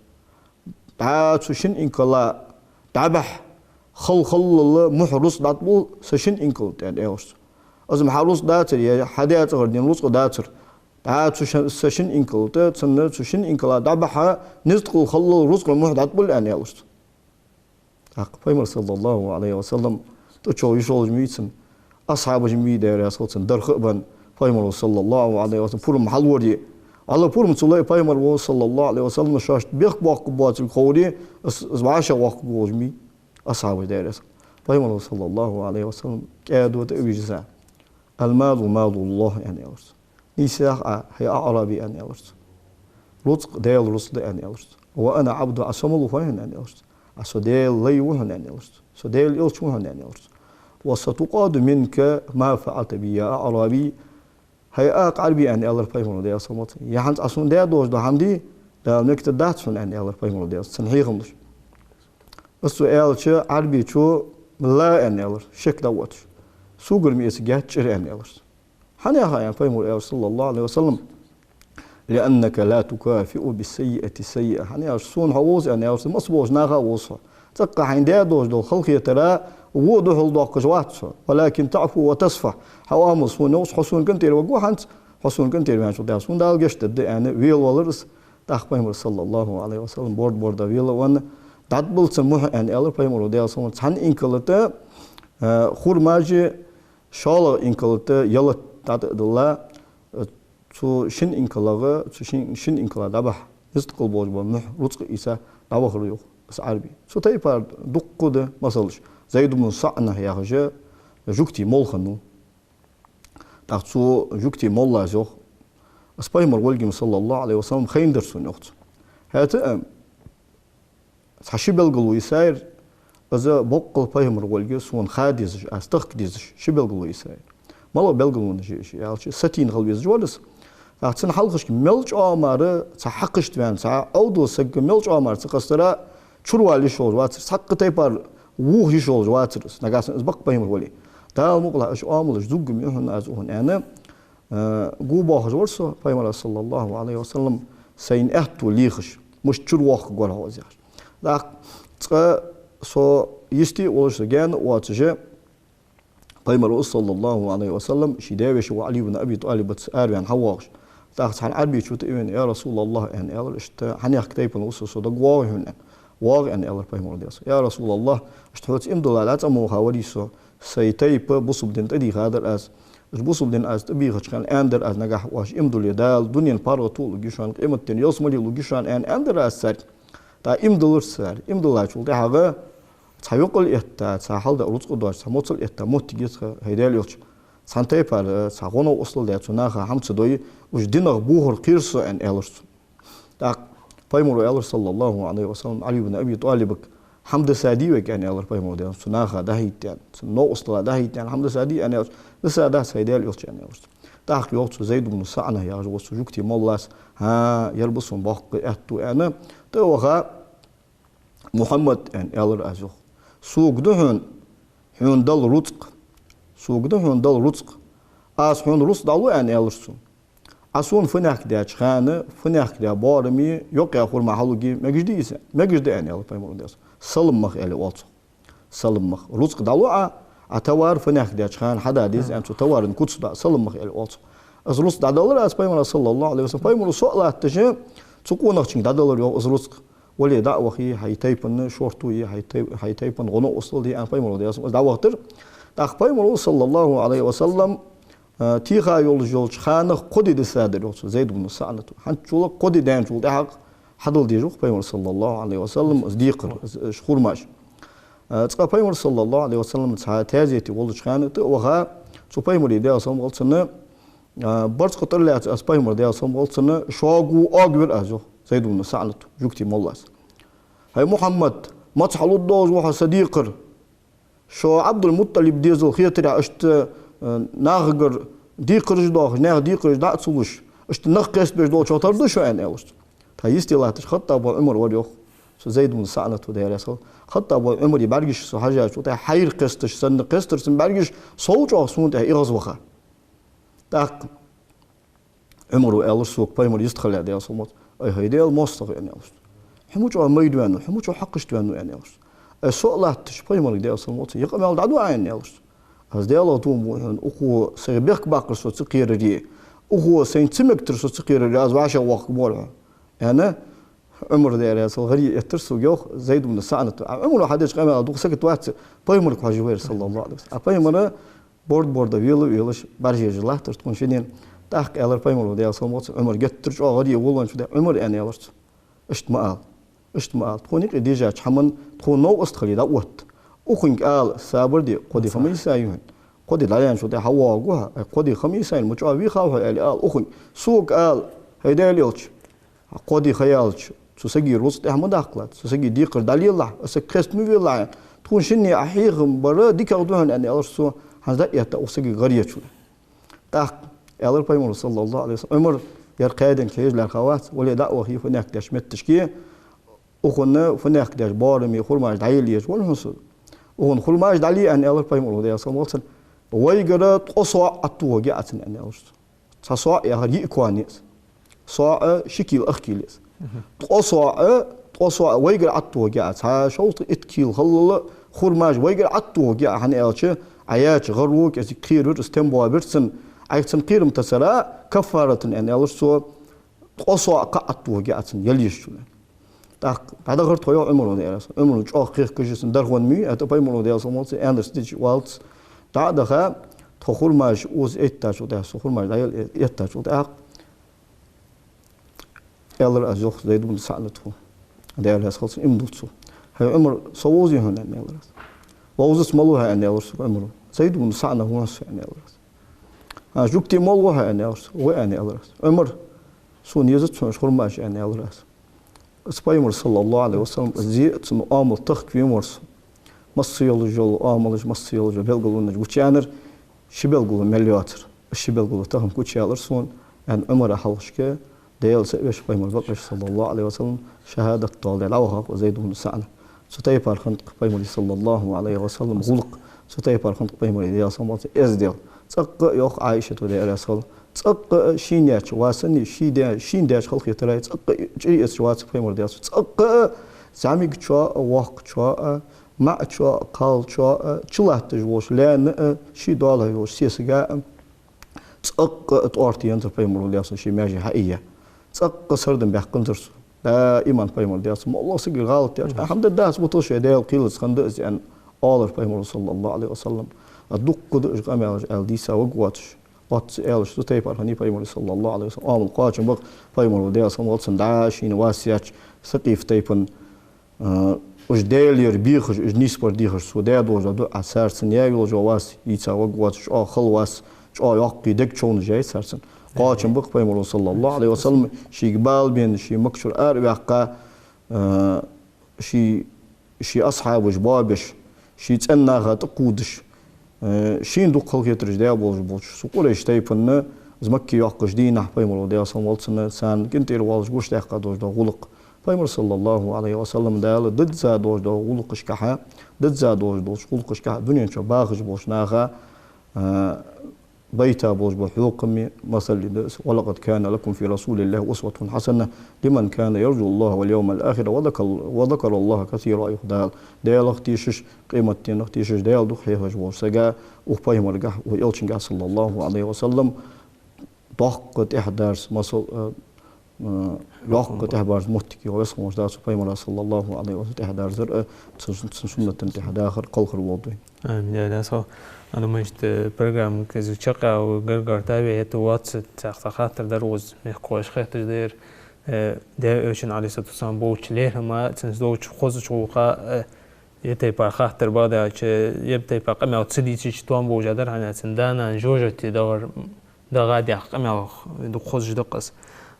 ДӀа цу шин инкала дӀабахьа, хала халлал мухь рузкъа дӀатӀабул са шин инкала тӀа, аьнна аьлар цо. Из-м хьа рузкъа дацар, е хьа даь цӀагӀара денна рузкъа дацар. ДӀа цу шин, са шин инкала тӀа, цунна цу шин инкала дӀабахьа, низ тӀакхал халлал рузкъа мухь дӀатӀабул, аьнна аьлар цо. ТӀаккха пайхамар, саллаллахӀу Ӏалайхи ва саллам, тӀачугӀа йиш йолаш ма вий цун, асхьабаш ма вий, Даьла раьза хилва царна, дарх а бенна, пайхамаро, саллаллахӀу Ӏалайхи ва саллам, пурам хьалваьр. Валлахӏи, пурам ца лой пайхамаро, саллаллахӀу Ӏалайхи ва саллам, шоашта бехк боаккхаргбоацилга ховре, из, из вӀашагӀоаккхаргволаш ма вий асхьабаш, Даьла раьза хилва. Пайхамаро, саллаллахӀу Ӏалайхи ва саллам, кӀаьдвита а вижа из: «المال مال الله», аьнна аьлар цо. «Нийсагӏа Ӏа, хӀай аӀраби», аьнна аьлар цо. «Рузкъа Даьла рузкъа да», аьнна аьлар цо. «وأنا عبده», Ӏа Со мала ва хьона, аьнна аьлар цо. «Ӏа Со Даьла лай ва хьона», аьнна аьлар цо. «Со Даьла элча ва хьона», аьнна аьлар цо. «وستقاد منك ما فعلت بي يا أعرابي». «ХӀай акха Ӏарби», аьнна аьлар пайхамаро, Даьла салам хилда цунна, «е хӀанз Ӏа сона даь долаш дола хӀама дий, Дала мегаш дац хьона», аьнна аьлар пайхамаро, Даьла салам хилда цунна, цун хьехам луш. Из цо аьлча, Ӏарбечо: «لا», аьнна аьлар, шек дӀаотташ. «Согара ма эцаргьяц чӀир», аьнна аьлар цо. «ХӀана яхаш?» аьнна, пайхамаро аьлар, саллаллахӀу Ӏалайхи ва саллам: «لأنك لا تكافئ بالسيئة السيئة». «ХӀана аьлча, сона хьо вовз», аьнна аьлар цо, «массаболча наха вовз хьо. ЦӀаккха хьайна даь долаш дола халахетар во духьал доаккхаш вац хьо. ولكن تعفو وتصفح. Хьа оамал сона йовз, хьо сона къинтӀера варгва хӀанз, хьо сона къинтӀера ваьнначул тӀехьагӀа сона Дала гешт дергда», аьнна, велавелар из. ТӀаккха пайхамар, саллаллахӀу Ӏалайхи ва саллам, борда-борда велавенна, дӀатӀабул цун мухь, аьнна аьлар пайхамаро, Даьла салам хилда цунна, цхьан инкала тӀа, э, хурмаш, шоллагӀа инкала тӀа ялат дӀатӀа а дилла, э, цу шин инкалагӀа, цу шин, шин инкала дӀабахьа, низ тӀакхал болаш бола мухь рузкъа ийца дӀавахар, йоах, из Ӏарби. Цу тайпара дуккха да масалаш. Зайд ибн СаӀна яхаш жугтий молла хиннав. ТӀаккха цу жугтий моллас йоах: «Из пайхамар волга-м, саллаллахӀу Ӏалайхи ва саллам, хайнадар сона», йоах цо. ХӀаьта а цхьа ши белгало йисаяр, из боккъал пайхамар волга сона ха дезаш, аз тахка дезаш, ши белгало йисаяр. МалагӀа белгалонаш я уж аьлча, сатийна хила везаш вар из. ТӀаккха цун хьалхашка мел чӀоагӀа мара цхьа хьакхашта ваьнна, цхьа Ӏовдала саг мел чӀоагӀа мара ца къастара, чуравала йиш йолаш вацар, цхьаккха тайпара воха йиш йолаш вацар из, нагахьа санна из бакъ пайхамар вале. Дала мукъалахь, уж оамалаш зувргва-м я хьона аз укхунна, аьнна, э, го боахаш вар со пайхамара, саллаллахӀу Ӏалайхи ва саллам, сайна аьттув лехаш, мишта чуравоаккхаргвар хьо из, яхаш. ТӀаккха цкъа со йисте а волаш, со гаьна а воацаш, пайхамар, саллаллахӀу Ӏалайхи ва саллам, ший даь-веший воӀ Ӏали ибн Аби ТӀалибаца араваьнна хьавоагӀаш. ТӀаккха цхьан Ӏарбечо тӀа а вена: «Я РасулаллахӀ, — аьнна аьлар, — иштта хьанехк тайпан ва со, со дагавоагӀий хьона?» — аьнна. «ВоагӀа, — аьнна аьлар пайхамаро, Даьла салам хилда цунна. — Я РасулаллахӀ, иштта хьоца иман дилла дӀа цӀа ма ваха варий со, сай тайпа бусалба дина тӀадийхадар аз. Уж бусалба дина аз тӀабийхача хана аьннадар аз нагахьа: „Оаш иман дуле, Дала дунен паргӀато а лургья шоана, къематдийнахьа ялсмале а лургья шоана“, — аьнна, аьннадар аз царга». ТӀаккха иман диллар цар. Иман диллачул тӀехьагӀа цхьа йокъал этта, цхьа хьалда рузкъа доацаш, цхьа моцал этта моттиг я тха, хӀай Даьла элча. Цхьан тайпара, цхьа гӀо-новкъостал даь цу наха хӀама ца дой, уж динах бохар кхер со, аьнна, аьлар цо. ТӀаккха пайхамаро аьлар, саллаллахӀу Ӏалайхи ва саллам, Ӏали ибн Аби ТӀалибага: «ХӀама дисса дий вайга?» — аьнна, аьлар пайхамаро, Даьла салам хилда цунна, цу наха дӀахьийта, аьнна, цун новкъостала дӀахьийта, аьнна, «ХӀама дисса дий?» — аьнна аьлча: «Дисса дац, хӀай Даьла элча», — аьнна, аьлар цо. ТӀаккха йоах цу Зайд ибн СаӀна яхаш волча цу жугтий моллас: «ХӀа, ер ба сона боккха аьттув», — аьнна. ТӀаккха ваха: «Мухьаммад, — аьнна аьлар аз, йоах, — сога да хьона, хьона дала рузкъа. Сога да хьона дала рузкъа. Аз хьона рузкъа дӀалу, — аьнна аьлар цо, — Ӏа сона фуннахька даьча хана, фуннахька даь боараме йокъа хурма хьалургья, мегаш дий из?» «Мегаш да», — аьнна аьлар пайхамаро, Даьла салам хилда цунна. «Салам мах», — аьле оал цох. «Салам мах. Рузкъа дӀалу Ӏа, Ӏа товар фуннахька даьча хана хьада деза», — аьнна, цу товара куц доа, «салам мах», — аьле оал цох. Из рузкъа дӀаделар аз пайхамара, саллаллахӀу Ӏалайхи ва саллам. Пайхамаро со а латташ, цу къонахчунга дӀаделар, йоах, из рузкъа. «Вале, дӀа а вахе, хьай тайпан шорто е, хьай тай-, хьай тайпан гӀо-новкъостал де», — аьнна, пайхамаро, Даьла салам хилда цунна, из дӀавахийтар. ТӀаккха пайхамаро, саллаллахӀу Ӏалайхи ва саллам, Э, теха йолаш йолча ханах кхо ди дисадар йоах цу Зайд ибн СаӀнато. ХӀанзчул кхо ди даьнначул тӀехьагӀа хьадала дезаш ва-кх Пайхамара, саллаллахӀу Ӏалайхи ва саллам, из декхар, из, из хурмаш. Э, цкъа Пайхамар, саллаллахӀу Ӏалайхи ва саллам, цхьа таьзете волча хана тӀа а ваха, цу Пайхамара, Даьла салам хилда цунна, э, барзкъа тӀара лаьца из Пайхамар, Даьла салам хилда цунна, шога оагавир аз, йоах Зайд ибн СаӀнато, жугтий моллас. ХӀай Мухьаммад, маца хьалургдолаш ва хьо са декхар? Шо Ӏабдул-МутӀалиба дезал хетарехь, иштта, э, нахагара декхараш доахаш, наьха декхараш дӀа а ца луш, иштта нах кхестабеш долчох тара да шо, аьнна, аьлар цо. ТӀаккха йисте латташ ХаттӀаб вола Ӏумар вар, йоах цу Зайд ибн СаӀнато, Даьла раьза хилва. ХаттӀаб вола Ӏумара бӀаргаш со хьажача, тӀаккха хьайра кхесташ санна кхестар цун бӀаргаш, сов чӀоагӀа сона тӀехьа эгӀазваха. ТӀаккха Ӏумара аьлар сога, Пайхамар йистхилча, Даьла салам хилда цунна: «Ай, хӀай Даьла моастагӀа», — аьнна, аьлар цо. «Хьо мича майра ваьннав, хьо мича хьакхашта ваьннав?» — аьнна, аьлар цо. «Ай, со а латташ, Пайхамарга, Даьла салам хилда цунна, ер къамаьл дӀадоагӀа», — аьнна, аьлар цо. «Аз Даьлах дув буъ хьона, укхо сайх бехк баккхар со ца кхераре, укхо сайна ца мегар со ца кхераре, аз вӀашагӀвоаккхаргва хьо», — аьнна, Ӏумара, Даьла раьза хилва, гӀаре эттар сога, йоах Зайд ибн СаӀнато. А Ӏумара хьадеча къамаьлах дукха сагота вац, Пайхамарга хьожавар, саллаллахӀу Ӏалайхи ва саллам. А Пайхамар борда-борда вела а велаш, бӀаргаш еш латтар тхона шиннена. ТӀаккха аьлар Пайхамара, Даьла салам хилда цунна, Ӏумар геттара чӀоагӀа гӀаре волавенначул тӀехьа: «Ӏумар, — аьнна, аьлар цо, — иштта ма ала, иштта ма ала. Тхона юкъе дийжача хӀаман тхона новкъост хиле дӀаотта. Укхунга ала, сабар де, кхо ди ха ма йисай хьона. Кхо ди дӀаяьнначул тӀехьа хьавоагӀаргва хьо, ай, кхо ди ха ма йисай хьона, ма чӀоагӀа вийхав хьо», — аьле, ала укхунга. Сога ала: «ХӀай Даьла элча, кхо ди ха яьлча, цу сага рузкъа тӀехьа ма даккхалда, цу сага декхар дӀалелахь, из саг кхеста ма велахь, тхона шинне Ӏа хьехам бар дикагӀа да хьона», — аьнна, аьлар цо, хӀанз дӀа а этта, укх сагага гӀар ечул. ТӀаккха аьлар Пайхамара, саллаллахӀу Ӏалайхи ва саллам: «Ӏумар, ер кхаь дийнахьа хьежа лаьрхӀа вац, вале, дӀа а вахе, фуннахьа деш метташке, укхунна фуннахьа деш боараме хурмаш дӀаелла езаш вале хьона со. Укхунна хурмаш дӀале», — аьнна, аьлар Пайхамара, Даьла салам хилда цунна, — «вайгара ткъо соӀ Ӏаттувхаргья Ӏа цунна», — аьнна, аьлар цо. Цхьа соӀ яхар йиъ кона я из. СоӀ ши кила ах кила я из. Ткъо соӀ, ткъо соӀ вайгара Ӏаттувхаргья Ӏа, цхьа шовзткъа итт кила хиллал хурмаш вайгара Ӏаттувхаргья Ӏа, хӀана аьлча, Ӏа яьча гӀаро кӀезига кхеравир из, тем боабир цунна, Ӏайха цунна кхерам тасара каффаратан, — аьнна, аьлар цо, — ткъо соӀ кхы а Ӏаттувхаргья Ӏа цунна, ел йиш йолаш». ТӀаккха дӀадахар тхо, йоах Ӏумара, Даьла раьза хилва цунна. Ӏумара чӀоагӀа кхехкаш, цун даргӀан ма юй, хӀаьта Пайхамара, Даьла салам хилда цунна, аьннарца дича валлалца. ДӀа а даха, тхо хурмаш оза эттачул тӀехьа, со хурмаш дӀаелла эттачул тӀехьа, аьлар аз, йоах Зайд ибн СаӀнато, Даьла раьза хилва цунна, иман дувц цо: «ХӀай Ӏумар, со вовзий хьона?» — аьнна, аьлар аз. «Вовзац, мала ва хьо?» — аьнна, аьлар сога Ӏумара. «Зайд ибн СаӀна ва со», — аьнна, аьлар аз. «А, жугтий мала ва хьо?» — аьнна, аьлар сога. «Ва», — аьнна, аьлар аз. «Ӏумар, сона езац хьона уж хурмаш», — аьнна, аьлар аз. Из Пайхамар, саллаллахӀу Ӏалайхи ва саллам, зе а, цун оамал тахка венавар со. Масса йолаш йола оамалаш, масса йолаш йола белгалонаш гучаяьннар, ши белгало мел йоацар. Из ши белгало тахан гучаяьлар сона, — аьнна, Ӏумара хьалхашка, Даьла цаӀ веш, Пайхамар бакъвеш, саллаллахӀу Ӏалайхи ва саллам, шахӀадат доаладаь дӀавахав Зайд ибн СаӀна. Цу тайпара хиннад-кх Пайхамара, саллаллахӀу Ӏалайхи ва саллам, гӀулакх. Цу тайпара хиннад-кх Пайхамара, Даьла салам хилда цунна, эздел. ЦӀаккха а, йоах Ӏайшата, Даьла раьза хилва, цӀаккха а шийна яьча, ва санна, ший даь-, шийна даьча хала хетарах, цӀаккха а чӀир эцаш вацар Пайхамар, Даьла салам хилда цунна. ЗӀамигачоа а, воккхачоа а, маӀачоа а, кхалчоа а, чулатташ волча лаьна а, ший доалахьа йолча сесага а, цӀаккха а тӀоарт ензар Пайхамара, Даьла салам хилда цунна, ший маьже хьаийя. ЦӀаккха а сардам баьккханзар цо. Даим Пайхамара, Даьла салам хилда цунна, моллагӀа сагага гӀалат даьча, хӀама дергдац, бутал шоай Даьла кхелаца хиннад из, аьнна, оалар Пайхамара, саллаллахӀу Ӏалайхи ва саллам. А дуккха да уж къамаьлаш аьла дийца варгвоацаш. Оццу аьлча, цу тайпара хиннай Пайхамара, саллаллахӀу Ӏалайхи ва саллам. Оамал кхоачам ба-кх Пайхамара, Даьла салам хилда цунна, дӀа шийна вас яьча Сакъиф тайпан, а, уж Даьлагара бехаш, уж нийсбар дехаш, цо даь долаш дола дуӀа, цар цунна яь йолаш йола вас йийца варгвоацаш, чӀоагӀа хала вас, чӀоагӀа йоккхий дегачовнаш яьй цар цунна. Кхоачам ба-кх Пайхамара, саллаллахӀу Ӏалайхи ва саллам, шийга бала бенна, ший Маккара араваьккха, а, ший, ший асхьабаш боабеш, ший цӀен наха тӀакхувдаш, э, шийна дукха хала хетараш даь болаш болча цу Къурайш тайпанна, из Макка йоаккхача дийнахьа Пайхамара, Даьла салам хилда цунна, царна къинтӀера воалаш гуш даьккха долаш дола гӀулакх. Пайхамара, саллаллахӀу Ӏалайхи ва саллам, Дала дизза долаш долча гӀулакхашкахьа, дизза долаш долча гӀулакхашкахьа дунен чу бахаш болча наха, э, байта болаш бола хьокхаме масал да из: «ولقد كان لكم في رسول الله أسوة حسنة لمن كان يرجو الله واليوم الآخر وذكر، وذكر الله كثيرا», — йоах Дала. Даьлах тешаш, къематденах тешаш, Даьла дукха хьехаш волча сага, укх Пайхамаргахьа, укх Элчангахьа, саллаллахӀу Ӏалайхи ва саллам, доккха тӀехьадарца масал, а, э, йоккха тӀехьабарза моттиг я, весхамаш да цу пайхамара, саллаллаху алейхи ва саллам, тӀехьадерзар, э, цун, цун суннатан тӀехьадахар, кхалхар волдуй. Амин. Я, да, со, ана, мышта программа кӀезига чакхъяьлча, гаргара тӀа ве хӀета вац, цхьа хаттар дар укхаза, мехкахой хетташ дар, э, Даьла Элчан, алейхиссалату вассалам, болча лерхӀама, цунца долча хозача гӀулакха, э, ер тайпара хаттар бадаьлча, ер тайпара къамаьл ца дийцача, тоам болаш дар, хӀана аьлча цун да-нана жожагӀате дахар, даха дехка къамаьл дукха хозаш да-кх из.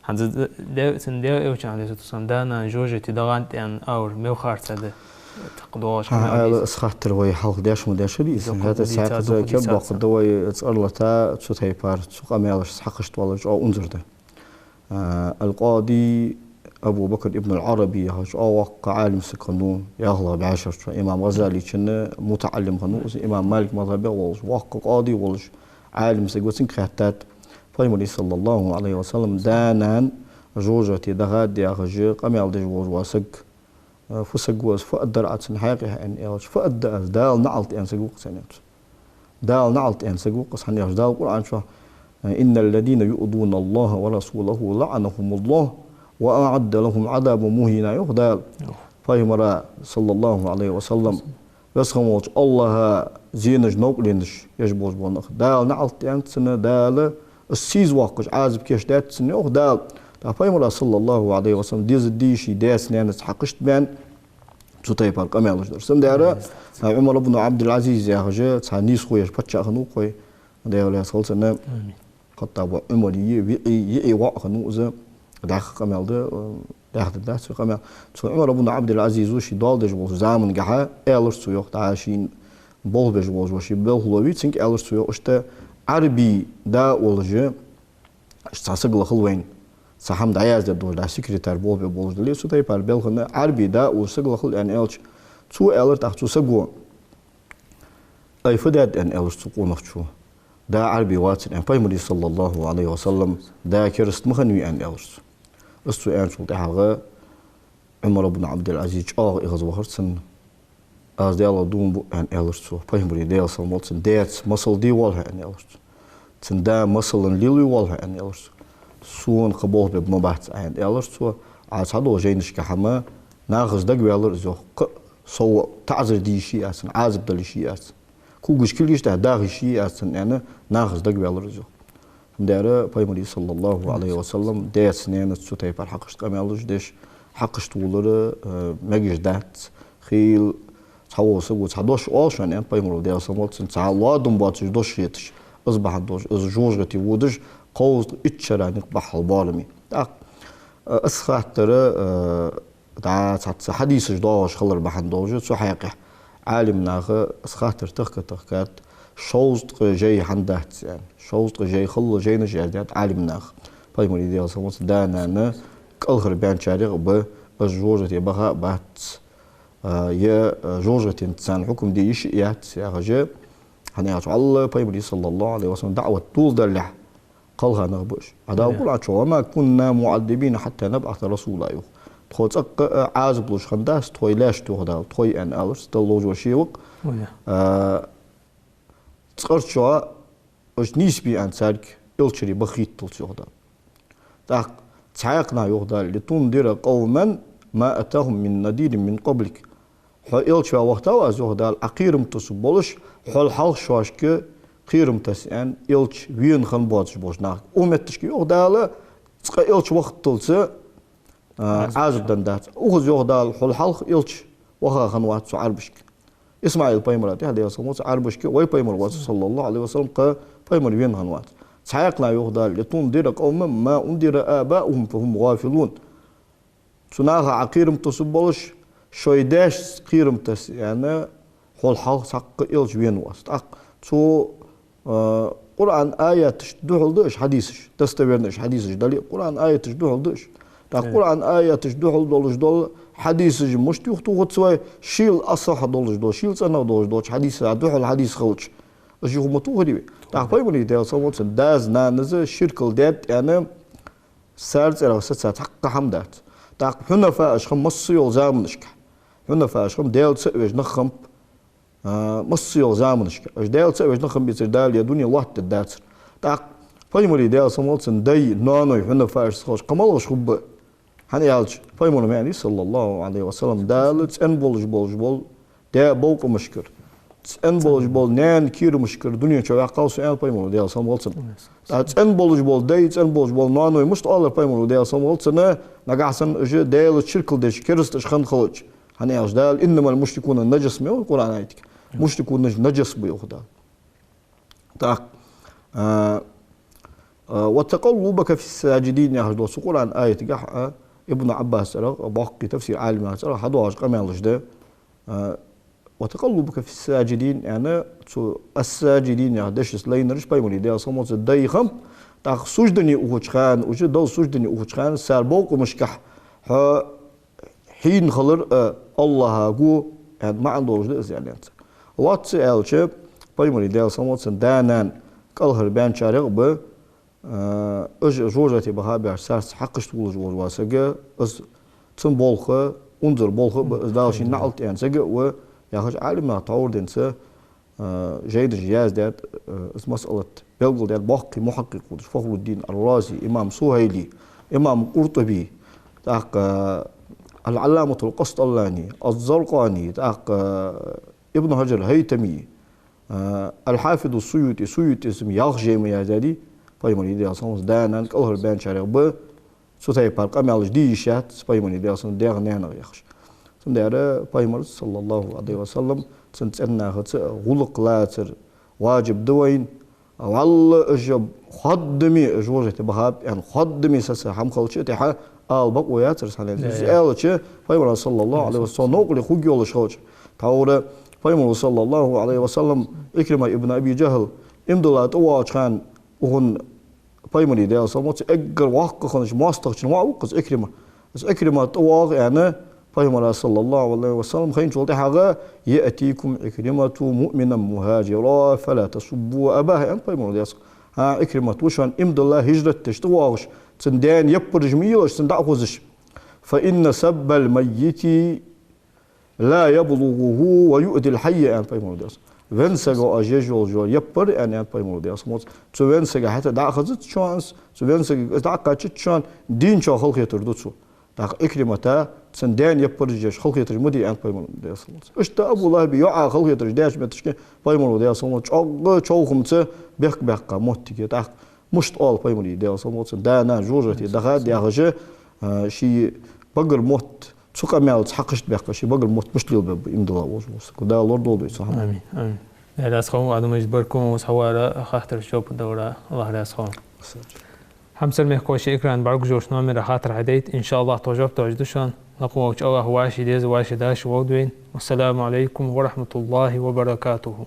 ХӀанз да-, цун Даьла Элчан, алейхиссалату вассалам, да-нана жожагӀате дахандаь аьнна алар мел харцахьа да, тӀаккха доагӀаш къамаьл дийца. Ала, из хаттар вай хьалха деш ма дешар из, дукха хӀаьта дийца, цхьаькха дукха дийца керда баккха да вай цӀералата, цу тайпара, цу къамаьлашца хьакхашта валар чӀоагӀа унзара да. А, аль-Къади Абу Бакр ибн аль-Ӏараби яхаш чӀоагӀа воккха Ӏалим саг хиннав, ялхлагӀа бӀаьшерчоа, имам ГӀазалийчун мутаӀаллим хиннав из, имам Малик мазхӀабе волаш, воккха къади волаш, Ӏалим саг ва, цунга хаьттад, пайхамара, саллаллаху алейхи ва саллам, да-нана жожагӀате дахад яхаш къамаьл деш волаш вола саг, э, фу саг ва из, фу аргдар Ӏа цун хьакъехьа, аьнна, аьлча, фу аргда аз, Дала наӀалт аьнна саг ва-кх из, аьннад цо. Дала наӀалт аьнна саг ва-кх из, хӀана аьлча Дала Къуръан чу, э, «إن الذين يؤذون الله ورسوله لعنهم الله وأعد لهم عذابا مهينا», йоах Дала. Пайхамара, саллаллаху алейхи ва саллам, весхам волча АллахӀа зенаш, новкъарлонаш еш болаш бола нах, Дала наӀалт аьннад царна, Дала из сийсаз воаккхаш Ӏазап кийчдаьд царна, йоах Дала. ТӀаккха пайхамара, саллаллаху алейхи ва саллам, деза дийши даьца-наьнаца хьакхашта баьнна цу тайпара къамаьлаш дар. Цудухьа, а, Ӏумар ибн Ӏабдул-Ӏазиз яхаш цхьа нийсхо еш паччахь хиннав-кх вай, Даьла раьза хилва цунна. Амин. Хаттаба Ӏумара йиӀий, йиӀий воӀ хиннав из, дӀаьха къамаьл да, э, дӀаьха дац вай къамаьл. Цу Ӏумар ибн Ӏабдул-Ӏазиза ше доал деш волча замангахьа аьлар цо, йоах, дӀа шийна болх беш волаш вола ший белхало вий, цунга аьлар цо, йоах, иштта Ӏарбий да волаш, иштта цхьа саг лахал вайна, цхьа хӀама дӀаяздеш долаш, дӀа секретарь болх бе болаш дале, цу тайпара белхана Ӏарбий да волаш саг лахал, аьнна, аьлча, цо аьлар тӀаккха цу саго: «Ай, фу даьд?» — аьнна, аьлар цу къонахчо. «Да Ӏарбий вацар, — аьнна, — пайхамара, саллаллаху алейхи ва саллам, да кераста ма хиннавий», — аьнна, аьлар цо. Из цо аьнначул тӀехьагӀа Ӏумар ибн Ӏабдул-Ӏазиз чӀоагӀа эгӀазвахар цунна. «Аз Даьлах дув буъ, — аьнна, аьлар цо, — пайхамара, Даьла салам хилда цунна, даьца масал де воалл хьо, — аьнна, аьлар цо. — Цун да масала лелаве воалл хьо, — аьнна, аьлар цо. — Сона кхы болх бергба ма бац Ӏа, — аьнна, аьлар цо. — Ӏа цхьадола жайнашка хӀама нахаца дагаваьлар из, йоах, кхы а сов таӀзар де йиш яц цунна, Ӏазап дала йиш яц цунна. Когаш, кулгаш тӀа даха йиш яц цунна, — аьнна, — нахаца дагаваьлар из, йоах». Цудухьа пайхамара, саллаллаху алейхи ва саллам, даьца-наьнаца цу тайпара хьакхашта къамаьлаш деш, хьакхашта волар, э, мегаш дац. Хийла цхьавола саго цхьа дош оал шоана, аьннад пайхамара, Даьла салам хилда цунна, цхьа лоадам боацаш дош хеташ, из бахьан долаш, из жожагӀате водаш, кховзткъеи итт шера никъ бахьал боараме. ТӀаккха, э, из хаттар, э, дӀа цхьацца хьадисаш доагӀаш хилар бахьан долаш, цу хьакъехьа Ӏалимнаха из хаттар тахка-тахкад, шовзткъа жай хӀана дац, аьнна. Шовзткъа жай хилла жайнаш яздаьд Ӏалимнаха. Пайхамара, Даьла салам хилда цунна, да-нана кӀалхарбаьнначарех а ба, из жожагӀате баха а бац, а, е, а, жожагӀатенца царна хьукам де йиш а яц яхаш, хӀана аьлча, валлахӀи, пайхамара, саллаллаху алейхи ва саллам, даӀват доладалехь кхалха нах ба уж. А Дала Къуръан чу: «وما كنا معذبين حتى نبعث رسولا», — йоах. Тхо цӀаккха а Ӏазап луш хиннадац тхоай лаьшта, йоах Дала, тхоай, аьнна, аьлар цо, Далла ловзош ва-кх. Ой. А, цкъарчоа уж нийсбе аьнна царга элчий бахийталца, йоах Дала. ТӀаккха цхьаькха нах, йоах Дала: «لتنذر قوما ما أتاهم من نذير من قبلك». Хьо элча ваь вахийтав аз, йоах Дала, Ӏа кхерам тасса болаш, хьол хьалха шоашка кхерам тасса аьнна элча вена хинна боацаш болча наха. Укх метташка, йоах Дала, цкъа элча вахийталца, а, Ӏазап деннадац. Укхаза, йоах Дала, хьол хьалха элча ваха хиннавац цу Ӏарбашка. ИсмаӀил пайхамара тӀехьа, Даьла салам хилда цунна, Ӏарбашка вай пайхамар вац, саллаллаху алейхи ва саллам, кхы пайхамар вена хиннавац. Цхьаькха нах, йоах Дала: «لتنذر قوما ما أنذر آباؤهم فهم غافلون». Цу наха Ӏа кхерам тасса болаш, шоай даьшца кхерам тасса аьнна, хьол хьалха цхьаккха элча вена вац. ТӀаккха цу, а, Къуръан аяташта духьал да уж хьадисаш, достоверни уж хьадисаш дале а, Къуръан аяташта духьал да уж. ТӀаккха Къуръан аяташта духьал долаш дола хьадисаш мишта юхатохац вай, шийла асахьа долаш дола, шийла цӀенагӀа долаш долча хьадиса духьал хьадис хилча, уж юха ма тохарий вай. ТӀаккха пайхамара, Даьла салам хилда цунна, дас-нанас ширкал даьд аьнна, цар цӀерагӀа саца цхьаккха хӀама дац. ТӀаккха хьунафааш хинна массайола заманашка, хьунафааш хинна Даьла ца а веш нах хиннаб, а, массайола заманашка. Уж Даьла ца а веш нах хиннабецаре Дала ер дуне лоаттадергдацар. ТӀаккха Пайхамара, Даьла салам хилда цунна, дай, ноаной хьуна фаьрс хилча, кхы малагӀаш хургба? ХӀана аьлча, Пайхамара ма аьннадий, саллаллахӀу Ӏалайхи ва саллам, Дала цӀена болаш болаш бола даь бовкъамашкара, цӀена болаш бола наьна кийрамашкара дуне чу ваьккхав со, аьннад Пайхамара, Даьла салам хилда цунна. ТӀаккха цӀена болаш бола дай, цӀена болаш бола ноаной мишта оалар Пайхамара, Даьла салам хилда цунна, нагахьа санна уж Даьлаца ширк деш, керасташ хинна хилча? ХӀана аьлча Дала: «إنما المشركون نجس», ма йоах Къуръан аятага. Мушрикунаш нажас ба, йоах Дала. Так. А, а, «وتقلبك في الساجدين» яхаш дола цу Къуръан аятагахьа, а, Ибн Ӏаббаса цӀерагӀа, боккхий тафсир Ӏалимий цӀерагӀа хьадоагӀаш къамаьлаш да. А, «وتقلبك في الساجدين» аьнна, цу «الساجدين» яха дешаца лайнараш Пайхамара, Даьла салам хилда цунна, дай хиннаб, тӀаккха суждане ухача хана, уж Далла суждане ухача хана, цар бовкъамашкахьа хьо хьийна хилар а АллахӀагу, аьнна, маӀан долаш да из, аьнна, аьннад цар. Лоацца аьлча, Пайхамара, Даьла салам хилда цунна, да-нана кӀалхарбаьнначарех ба, а, уж жожагӀате баха баьча царца хьакхашта волаш вола саг, из цун болх, унзара болх а ба из, Дала шийна наӀалт аьнна саг а ва, яхаш Ӏалимнаха тхьовра денз, а, жайнаш яздаьд, а, из масъалат белгалдаьд боккхий мухьаккъикъ волаш Фахруддин ар-Рази, имам Сухайли, имам КъуртӀуби, тӀаккха, а, ал-Ӏалламатул КъастӀалани, аз-Заркъани, тӀаккха, а, Ибн Хьаджар ХӀайтами, а, ал-Хьафиз ас-СуютӀи, СуютӀис-м ялх жай ма яздаьдий Пайхамара, Даьла салам хилда цунна, да-нана кӀалхарбаьнначарех ба, цу тайпара къамаьлаш де йиш яц Пайхамара, Даьла салам хилда цунна, даьх-наьнах яхаш. Цудухьа Пайхамара, саллаллахӀу Ӏалайхи ва саллам, цун цӀен нахаца гӀулакх лацар важиб да вайна. ВаллахӀи, уж ходдаме жожагӀате бахаб аьнна, ходдаме сацар хӀама хилча а, тӀехьа ала бокъо яцар из, хӀана аьлча, из аьлча, Пайхамара, саллаллахӀу Ӏалайхи ва саллам, новкъарле хургйолаш хилча. Тхьовра Пайхамара, саллаллахӀу Ӏалайхи ва саллам, Ӏикрима ибн Аби ДжахӀал иман дилла тӀавоагӀача хана, укхун Пайхамара, Даьла салам хилда цунна, эггара воккха хиннача моастагӀчун воӀ ва-кх из Ӏикрима. Из Ӏикрима тӀавоагӀа, аьнна, Пайхамара, саллаллахӀу Ӏалайхи ва саллам, хайначул тӀехьагӀа: «يأتيكم عكرمة مؤمنا مهاجرا فلا تسبوا أباه», аьннад Пайхамара, Даьла салам хилда цунна. ХӀа, Ӏикримат ва шоана иман дилла, хӀижрат деш тӀавоагӀаш, цун даьна яппараш ма елаш, цунна дӀа а хозаш. «فإن سب الميت لا يبلغه ويؤذي الحي», аьннад Пайхамара, Даьла салам хилда цунна. Веннача сага оаш еш йола яппар, аьнна, аьннад Пайхамара, Даьла салам хилда цунна, цу веннача сага хӀаьта дӀа а хозац шоана из, цу веннача сагага из дӀа а кхаччац шоана, дийначоа халахетар ду цо. ТӀаккха Ӏикримата цун даьна яппараш еш халахетар ма де, аьннад Пайхамара, Даьла салам хилда цунна. Иштта Абу ЛахӀаба йоӀа халахетараш деш моттигашка Пайхамара, Даьла салам хилда цунна, чӀоагӀа човхамца бехк баьккха моттиг я. ТӀаккха мишта оал Пайхамара, Даьла салам хилда цунна, да-нана жожагӀате дахад яхаш, а, ший багара мотт цу къамаьлаца хьакхашта баьккха, ший багара мотт мишта лелабергба иман дилла волаш вола саг. Дала лорадолда вай цу хӀамах. Амин, амин. Даьла раьза хилва, Адам-Юсуп, баркал ма вай хьаварах, хаттарашта жоп даларах. АллахӀ раьза хилва. Хьамсара мехкахой, шоай экрана бӀаргагуш йолча номера хаттар хьадайта, иншааллахӀ, тхо жоп доалаш да шоана. Лакха волча АллахӀа вӀаший деза, вӀаший дашо вовда вайна. Вассаламу Ӏалайкум ва рахьматуллахӀи ва баракатухӀ.